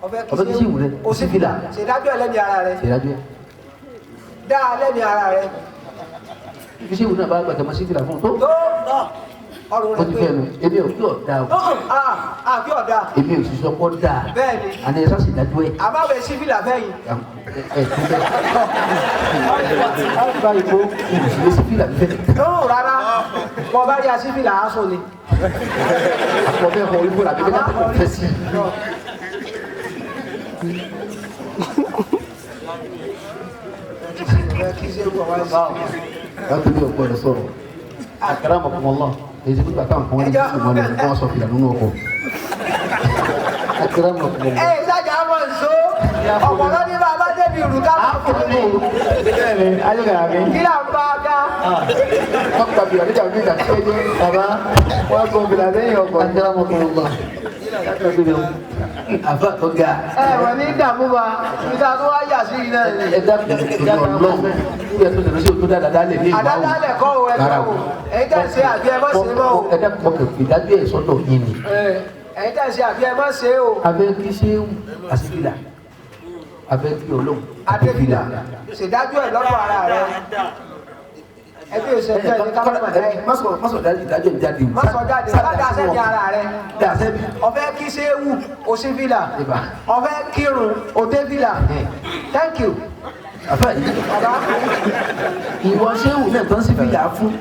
Ọfẹ́ Ọfẹ́ kí ṣéwù rẹ, O sì fìlà. Ṣèdájọ́ ẹlẹ́ni ara rẹ. ṣèdájọ́ ẹ̀ Dá lẹ́ni ara rẹ. bí ṣéwù náà bá gbàgbọ́ sí fìlà fún un tó Tó ọrùn ó rẹ ti pé. fẹ́ nu èmi ò kí ọ̀ dáa o Àbí ọ̀dà. èmi ò sì sọ pé ó dáa Bẹ́ẹ̀ ni. àní ẹ sá ṣèdájọ́ ẹ̀ Àbáwẹ̀ sí fìlà fẹ́yìn. ẹ tó bẹ́ẹ̀ báyìí kó olùsílẹ̀ sí fìlà fẹ́ Lóhùn rárá. Bọ́ bá rí asífìlà á sùn ni. àpò bẹ́ẹ̀ kọ orí fúlà bí bẹ́ẹ̀ kò fẹ́ sí i. Láti bí ọ̀pọ̀ rẹ̀ sọ̀rọ̀ àkàrà mọ̀kànmọ́lá èyí tí nígbà táwọn kan wọ́n ní kí wọ́n lọ wọ́n sọ fìlà nínú ọkọ̀ àkàrà mọ̀kànmọ́lá. Ẹ ìsájà mọ̀ nsó. Ọ̀pọ̀lọ́ ní bàbá débi ìrù ká mọ̀ fún mi. Bẹ́ẹ̀ni, ayélujára mi. Kí là ń bá a ká? Wọ́n gba fìlà níjà níjà tí ó jẹ́ Bàbá, wọ́n gun fìlà lẹ́yìn ọkọ̀. àkàrà mọ̀kànmọ́lá. Àfa tó ga Ẹ wọ́n ní dààmú wa. Ibi tá a tó wá yà sí iná ni. ẹ dákun ọlọ́run kí ẹ tó lè lọ sí òtún dáadáa lè ní ìwà Àdáda lẹ̀ kọ́ o ẹ kọ́ o. Ẹ̀yin tẹ̀ ń ṣe àbí ẹ má ṣe mọ́ o. ẹ dákun ọkọ̀ ìdájọ́ ẹ̀ sọ́dọ̀ yín ni. Ẹ̀yin tẹ̀ ń ṣe àbí ẹ má ṣe o. Abẹ́ kí ṣé àsìkìlà abẹ́ kí ọlọ́run Adéfìlà. Ṣèdájọ́ ẹ̀ lọ́dọ̀ ara rẹ. Ẹbí òṣèlú ẹni ká má dá ẹ. Má sọ ìdájọ́ ìjáde. Má sọ jáde, má dá sẹ́ni ara rẹ. Dá sẹ́bi. Ọ̀fẹ́ kí séwù, òsì fìlà. Ọ̀fẹ́ kírun, òdé fìlà. Thank you. Àfáà yìí. Bàbá. Ìwọ séwù náà tán sí fìlà fún.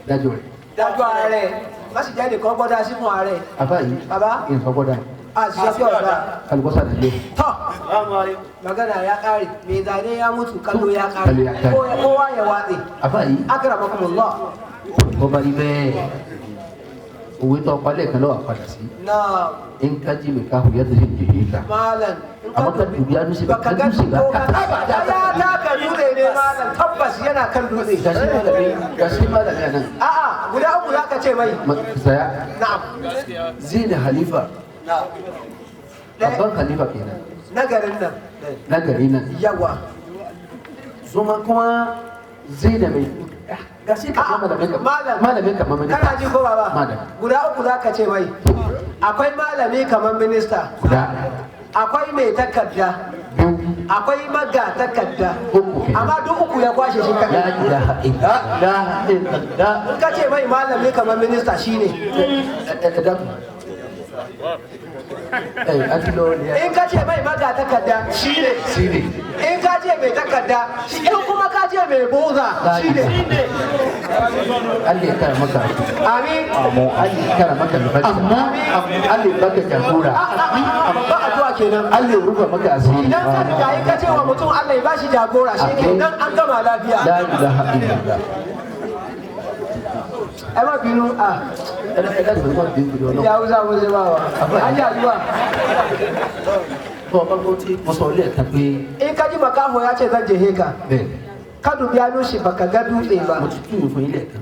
Dájọ́ rẹ̀. Dájọ́ ara rẹ̀. Má sì jẹ́ nìkan gbọ́dá sínú ààrẹ. Àfáà yìí. Bàbá. Ìsọ gbọ́dá. Àṣìṣe bí ọ̀dà. Alùbọ́sà dàgbé. Tọ́. Magana ya kare, mai zane ya mutu kallo ya kare. Kowa ya watse. Àfáà yìí. Akramakumullah. Bọ́ba rí bẹ́ẹ̀. Òwe tó ọkọ alẹ́ kan lọ́wọ́ àpadà sí. Náà. Nkaji mi ka huya da jin ka. Malam. Amma ka dubi hannu sai baka ga ko ka ya taka dutse ne malam tabbas yana kan dutse. Gashi malami anan. A'a guda uku zaka ce mai. Saya. Na'am. Zai da halifa. Na'am. Babban halifa kenan. Na garin nan. Na gari nan. Yawa. Zuma kuma zai da mai gashi ka malamin ka malamin ka mamani. Kana ji ko baba? Guda uku zaka ce mai. Akwai malami kamar minista. Guda. Akwai mai takarda. Akwai maga takarda. Amma duk uku ya kwashe shi kaɗai. La ilaha illallah. In ka ce mai malami kamar minista shine. In ka ce mai maga takarda shine. In ka ce mai takarda, in kuma ka ce mai boza shine. Allah ya kara maka. Amin. Allah ya kara maka albarka. Allah ya baka jagora. Ba addu'a kenan. Allah ya rufa maka asiri. Idan ka riga in ka ce wa mutum Allah ya bashi jagora shi kenan an gama lafiya. La ilaha illallah. Ẹ má bínú à. Ìyá Hausa mo ṣe máa wà. Ajé àdúrà. Bọ́ ọba gbọ́ tí mo sọ lẹ́ẹ̀kan pé. In ka ji makaho ya ce zan jehe ka. Ka dubi hannun shi baka ga dutse ba. Mo ti tún ìfún yín lẹ́ẹ̀kan.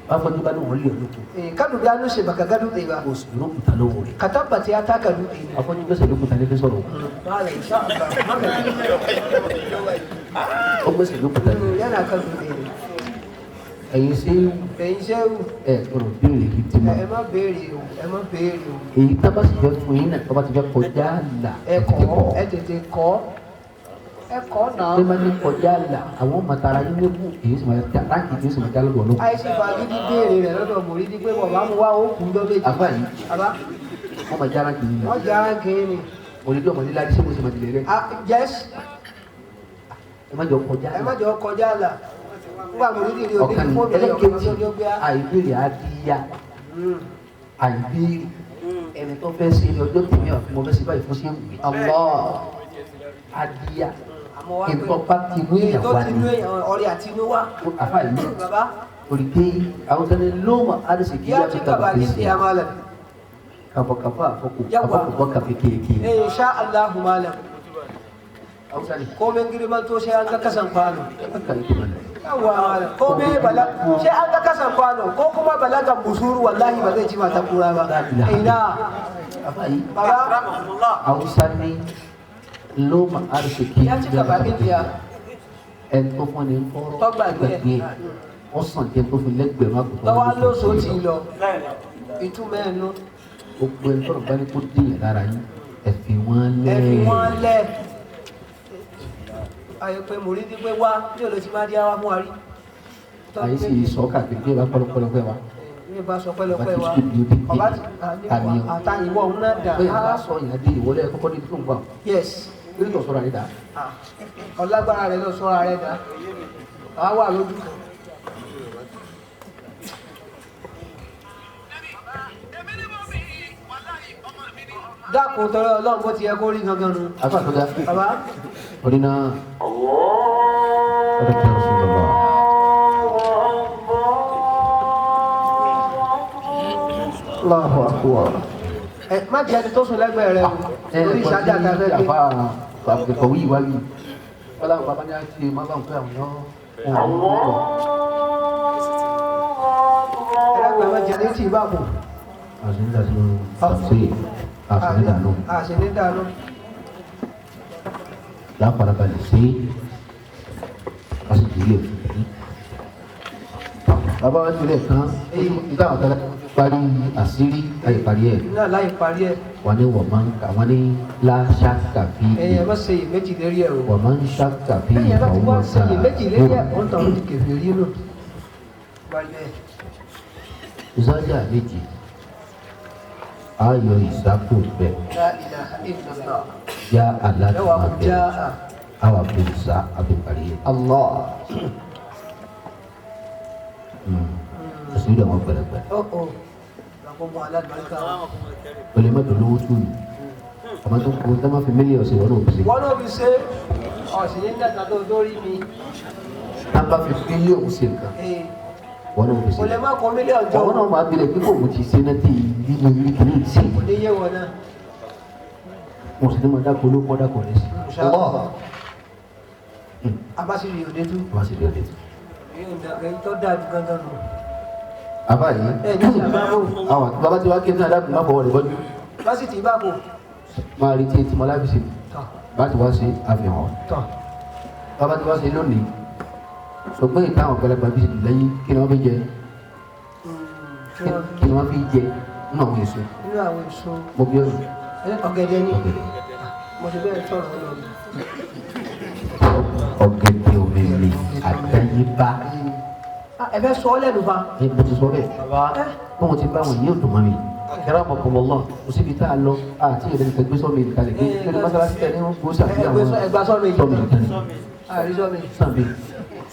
Bá fọdún bá lóun lé olóko. Ka dubi hannun shi baka ga dutse ba. O sì lókùtà lọ́wọ́ rẹ̀. Ka tabbata ya taka dutse ne. Afọ́jú gbèsè lókùtà ní fi sọ̀rọ̀. Malam insha Allah. Ó gbèsè lókùtà ní. Yana kan dutse ne. Ẹ̀yin ṣé Ẹ̀yin ṣéwù. Ẹ gbọ́dọ̀ béèrè kí tí ma. Ẹ má béèrè o, ẹ má béèrè o. Èyí tá bá sì fẹ́ fún yín náà tó bá ti fẹ́ kọjá àlà. Ẹ kọ́ ẹ tètè kọ́ ẹ kọ́ náà. Bí wọ́n ní kọjá àlà àwọn mọ̀tara yín lé mú èyí sì máa já ránkì tí ó sì máa já lọ́dọ̀ ọlọ́run. Àìsí fagídí béèrè rẹ̀ lọ́dọ̀ mòrídìí pé bàbá mu wá ó kú lọ́dọ̀ èjì. Àfáà yìí Bàbá wọ́n máa já ránkì yín lọ. wọ́n já ránkì yín ni. Òdìdí ọmọdé ládé ṣé mo sì máa dilẹ̀ rẹ̀. Yes. Ẹ má jọ kọjá Ẹ má jọ kọjá àlà. Nígbà mòrídìí rí òde ọ̀kan fóònù ẹ̀yọ̀ kan ẹlẹ́kejì lọ́jọ́ gbé á. àìbéèrè adíyá àìbéèrè ẹni tó fẹ́ ṣe ní ọjọ́ tèmi àfi mo fẹ́ ṣe báyìí fún ṣéwù mi. Allah. Adíyá Àmọ́ wá pé nǹkan bá ti mú èyí tó ìyàwó ti nú ni èèyàn ọrẹ àti inú wá. àfa yìí Bàbá torí pé àwọn kan ní lóòmà àdìsí kí ya wọ́n ti cika kaba bakin fi tsiya malam. kàfọ̀kàfọ̀ àfọkù Yawwa. àfọkù bọ́ kàfi kéèké. Insha Allahu malam. Hausa ne Komen girman to sai an ga kasan kwano. haka yake mana. Yawwa malam. Komai bala sai an ga kasan kwano ko kuma balagan busuru wallahi ba zai ci mata kura ba. Ina Àfa yìí baba Hausa ní lóòmà àdìsí kí ya cika bakin tsiya. ẹni tó fún ni fọ́rọ́ Tó gbàgbé ẹ̀. ó sàn jẹ́ tó fi lẹ́gbẹ̀rún àgùntàn Lọ́wọ́ lóṣù ti lọ. Ìtumọ̀ ẹnu gbogbo ẹni tọ́rọ̀ bá ní kó dín lára yín ẹ fi wọ́n lẹ̀. ẹ fi wọ́n lẹ̀. Ayọ̀ pé mòrídìí pé wá ní olóòtú máa di àwa mú wa rí. Àyè sì sọ káàkiri bí ẹ bá pọlọpọlọ pẹ wa. Ní bá sọ pẹ́lọpẹ́ wa. Bá ti sùn bí Ọba ó ti dé tani o. àtàyìnwó òun náà dà. Bẹ́ẹ̀ bá sọ yẹn dé ìwọlé ẹ kọ́kọ́ níbi tó ń gbà. Yes. Lórí tó sọ̀rọ̀ àrídà. Ọlágbára rẹ lọ sọ́ra rẹ dá. Àwa wà lójú kan. Dákun tọrọ Ọlọ́run bó ti yẹ kó rí gangan nu. Àfa àtọ́jà. Bàbá. Orí náà. Ọdún kí a sùn lọ́wọ́. Allahu akbar. Ẹ má jẹ́ ẹni tó sùn lẹ́gbẹ̀ẹ́ rẹ o. Lórí ìṣáájú àtàfẹ́ gbé. Àfa àbùkọ̀wé ìwáyé. Wọ́n láwọn bàbá ní àti máa bá ń pẹ́ àwọn náà. Ẹ dákun ẹ má jẹ́ létí ìbámu. Àṣìnídàánú. Àṣìnídàánú. Láfarabalẹ̀ sí àṣìjì ilé fún mi. Bàbá wa jùlẹ̀ kan, nígbà wọn tẹ́lẹ̀. parí àṣírí láì parí ẹ̀. Náà láì parí ẹ̀. Wọ́n ní wọ́n máa ń kà wọ́n ní láṣàkà fi. Ẹ̀yẹ má ṣe iyèméjì lérí ẹ̀ o. Wọ́n máa ń ṣàkà fi. Ẹ̀yẹ bá ti wá ṣe iyèméjì lérí ẹ̀ wọ́n tàn ó di kèfèrí nù. Ìsájà méjì ayọ̀ ìsákò bẹ̀. La ilaha illallah. Já aláàtúmọ̀ bẹ̀. Àwa bò sá àbí parí ẹ̀. Allah. Àṣírí àwọn gbẹ̀rẹ̀gbẹ̀rẹ̀. O lè má dùn lówó tù yìí. Àmọ́ tó kú tó má fi mílíọ̀nù sí wọn náà fi ṣe. Wọ́n náà fi ṣe ọ̀sìn ní dàgbà tó lórí mi. Tá a bá fi bílíọ̀nù ṣe nǹkan. Wọ́n náà fi ṣe. O lè má kọ mílíọ̀nù jọ. Àwọn náà máa bilẹ̀ pé kò mú ti ṣe náà tí ìlú ìlú kìíní ṣe. Kò ní yé wọn náà. Mo sì ní mo dáko ló mọ́ dáko rẹ̀ sí. Abásírí òde tú. Abásírí òde tú. Èyí tó dáa ju gángan nù. Àbá yìí. Àwọn bàbá tí wàá ké ní adágún má fọwọ́ rẹ̀ bọ́jú. Fásitì bá kò. Máa retí etí mọ́ láfi ṣe. Bá ti wá ṣe àfihàn. Bàbá tí wá ṣe lónìí. Ṣùgbọ́n ìta àwọn ọ̀pọ̀lọpọ̀ bí lẹ́yìn kí ni wọ́n fi jẹ? Kí ni wọ́n fi jẹ nínú àwọn èso? Nínú àwọn èso. Mo bí ọ̀rọ̀. Ọ̀gẹ̀dẹ̀ ni. Mo ti bẹ́ẹ̀ sọ̀rọ̀ lọ. Ọ̀gẹ̀dẹ̀ òmìnir àdáyébá. Ẹ fẹ́ sọ ọ́ lẹ́nu fa. Ẹ mo ti sọ bẹ́ẹ̀. Bí mo ti bá wọn yóò dùn mọ́ mi. Karamakumullah kò síbi tá a lọ àti ìrìn nìkan gbé sọ́mi ìkàlẹ̀ gbé lórí mọ́sálásí tẹ̀ ní wọ́n gbó sàfihàn àwọn sọ́mi ìkàlẹ̀. Sọ́mi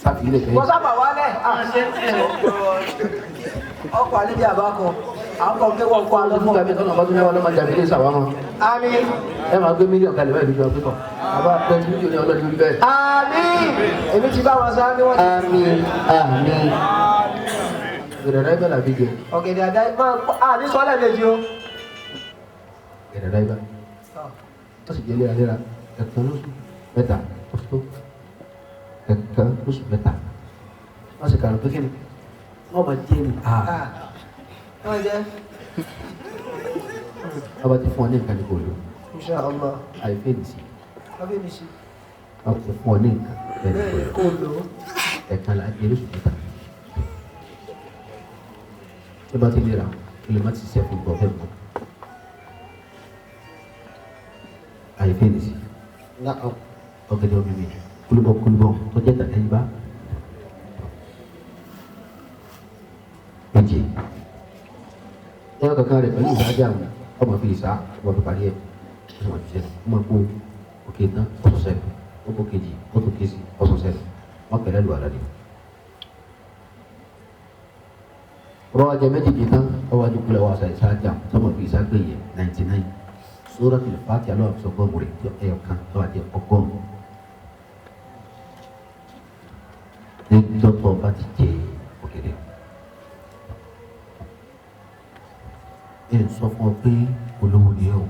sàfihàn ilẹ̀ Wọ́n sábà wálẹ̀. Ọkọ̀ àlejò àbákọ̀ àwọn kan wọ́n kọ́ àlọ́ fún. Tàbí tọ́nà bá tún yẹ wọn lọ́mọ jàbí lè sàwọn. Àmín. Ẹ máa gbé mílíọ̀nù kalẹ̀ báyìí lójú ọgbẹ́ kan. Àbá pẹ́ mílíọ̀nù ọlọ́dún orí bẹ́ẹ̀. Àmín. Èmi ti bá wọn sá ní wọ́n ti. Àmín. Àmín. Gẹ̀dẹ̀dá ibà làbí jẹ. Ọ̀gẹ̀dẹ̀ àdá máa àní sọ́lẹ̀ méjì o. Gẹ̀dẹ̀dá ibà. Ó sì jẹ́ léraléra ẹ̀kan lóṣù mẹ́ta ó tó ẹ̀kan lóṣù mẹ́ta. Wọ́n sì kàrọ̀ pé kí ni wọ́n máa jẹ́ ni. Wọ́n jẹ́. Ọba ti fún ọ ní nǹkan ní kò lò. Insha Allah. Àìfẹ́ nìsí. Àìfẹ́ nìsí. Ọba ti fún ọ ní nǹkan bẹ́ẹ̀ kò lò. Ẹ̀kan là á jẹ lóṣù mẹ́ta. Tó bá ti lera, o lè má ti ṣe fún gbọ́ fẹ́ mọ́. Àìfẹ́ nìsí. Ọ̀gẹ̀dẹ̀ omi mi, kúlúbọ̀ kúlúbọ̀ tó jẹ́ tàkẹ́ ibà. Méje. Ẹyọ kankan rẹ̀ pẹ̀lú ìsájà wọn, ọmọ fi ìsá, ọmọ fi parí ẹ̀, ọmọ fi ṣẹlẹ̀, ọmọ kó òkè tán, ọ̀sọ̀ sẹ́nu, ọkọ̀ kejì, ọ̀tún kejì, ọ̀sọ̀ sẹ́nu, wọ́n kẹlẹ́ lù àlá ni. Rọ́wọ́ ajá méjèèjì tán, ọwọ́ adúgbò wa ṣe ìsájà, tọmọ fi ìsá gbé yẹ 99. Suratul Fatiha lọ́wọ́ fi sọgbọ́n rẹ̀ ẹyọ kan lọ́wọ́ àti ọgọ́rùn-ún. Ní dọ́tọ̀ bá ti jẹ ọ̀gẹ̀dẹ̀. Ẹ sọ fún ọ pé olówó ni ẹ o.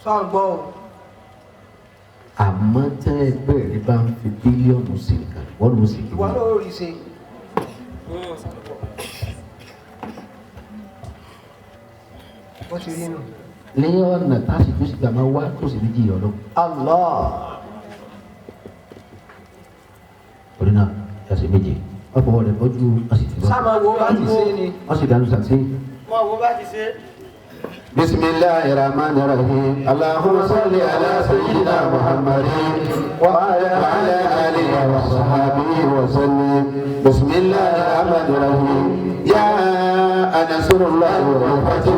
Sọ gbọ́ o. Àmọ́ tẹ́ ẹgbẹ́ rẹ bá ń fi bílíọ̀nù sí nǹkan, wọ́n ló sì kí Ìwọ náà ó rí ṣe. Bó ti rí nù. Lẹ́yìn ọ̀nà táàsì tó sì gbà máa wá tó sì ní jìyà ọlọ́. Allah. Torí náà, ẹsẹ̀ méje, wọ́n fọwọ́ rẹ̀ bọ́jú wọ́n sì ti bọ́. Sáà máa wo bá ti ṣe ni. Wọ́n sì dánú sàṣẹ́. Wọ́n wo bá ti ṣe. بسم الله الرحمن الرحيم اللهم صل على سيدنا محمد وعلى آله وصحبه وسلم بسم الله الرحمن الرحيم جاء نصر الله والفتح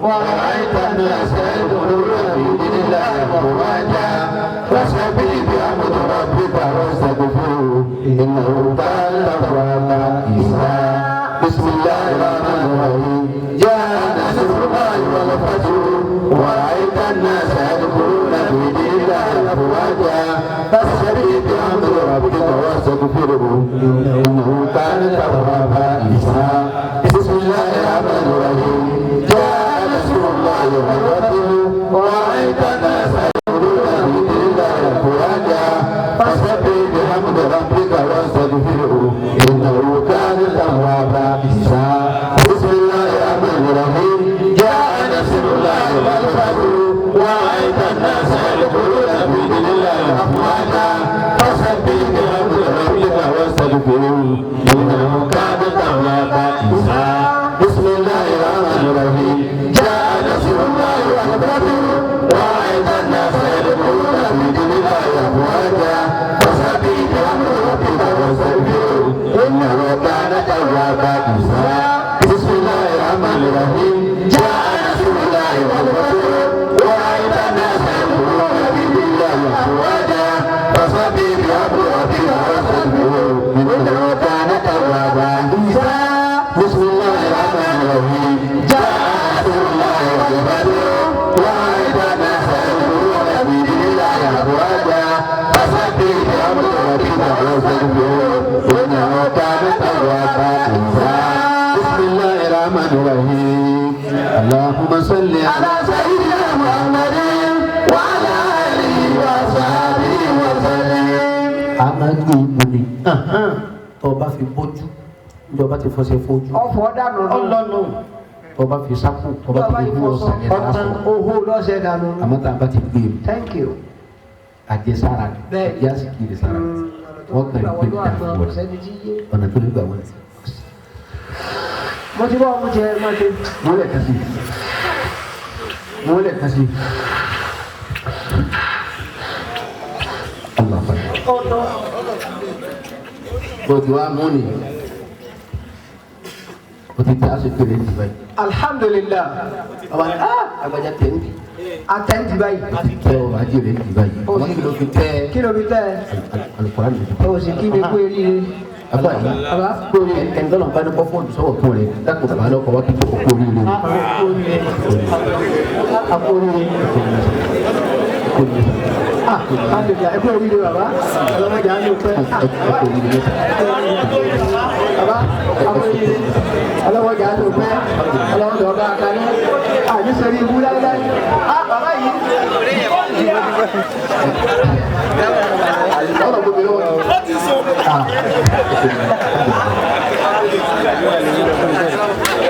ورأيت الناس يدخلون في دين الله أفواجا فسبح بحمد ربك واستغفره إنه كان توابا بسم الله الرحمن الرحيم جاء نصر الله والفتح ورأيت الناس يدخلون في دين الله أفواجا فسبح بحمد ربك واستغفره إنه كان توابا بسم الله الرحمن الرحيم جاء نصر الله والفتح ورأيت الناس يدخلون في دين الله أفواجا فسبح بحمد ربك واستغفره إنه كان توابا بسم الله الرحمن الرحيم جاء نصر الله والفتح ورأيت الناس يدخلون في دين الله أفواجا فسبح بحمد ربك واستغفره إنه كان Tó o bá fi bójú, ní o bá ti fọṣẹ fojú. Ọ̀fọ̀ dànù nù. Ọlọ́nu. Tó o bá fi sápò, tó o bá ti fi bú ọ̀sán yẹn Ọ̀tán lásán. owó lọ́sẹ̀ dànù nù. Àmọ́ tá a bá ti gbé e, Thank you. àjẹsára ni. Bẹ́ẹ̀ni. Yásì kiri sára. Wọ́n kàn ní pé dà fún ọ. Ọ̀nà tó lè gbà wọlé. Mo ti bọ́ ọmú jẹ mo ti. Mo lẹ̀ kan sí. Mo lẹ̀ kan sí. Allah akbar. Bó ti wá mú ni. O ti tẹ aṣọ ìpele ní báyìí. Alhamdulillah. Ọba ní ah agbájá tẹ̀ ń bì. Atẹ́ǹtì báyìí. O ti tẹ ọrọ̀ ajé rẹ̀ ní báyìí. Ọmọ kí ló fi tẹ Kí ló fi tẹ́ ẹ? alukóra ló fi tẹ. O sì kí mi kú eríire. Afa yìí. Bàbá. Ẹni tọ́lọ̀ bá ní kọ́ fóònù sọ́wọ́ fún rẹ̀ dákun bàbá lọ́kọ̀ wá kí tó kó oríire. Àpò oríire. Ah, alhamdulillah. Ẹ kú oríire bàbá. Ọlọ́mọdé á ní o pẹ́. Ah, bàbá, àpò oríire. Ọlọ́mọdé á ní o pẹ́. Ọlọ́mọdé ọba àkàlẹ́. Àní sẹ́rí ibú láíláí. Ah, bàbá yìí. Ọ̀rọ̀ gbogbo lọ́wọ́.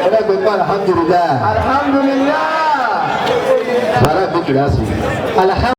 Ẹlẹ́gbẹ̀ẹ́ bá alhamdulilayi. Alhamdulillah. Sàrà mi kìlá sí. Alhamdulillah.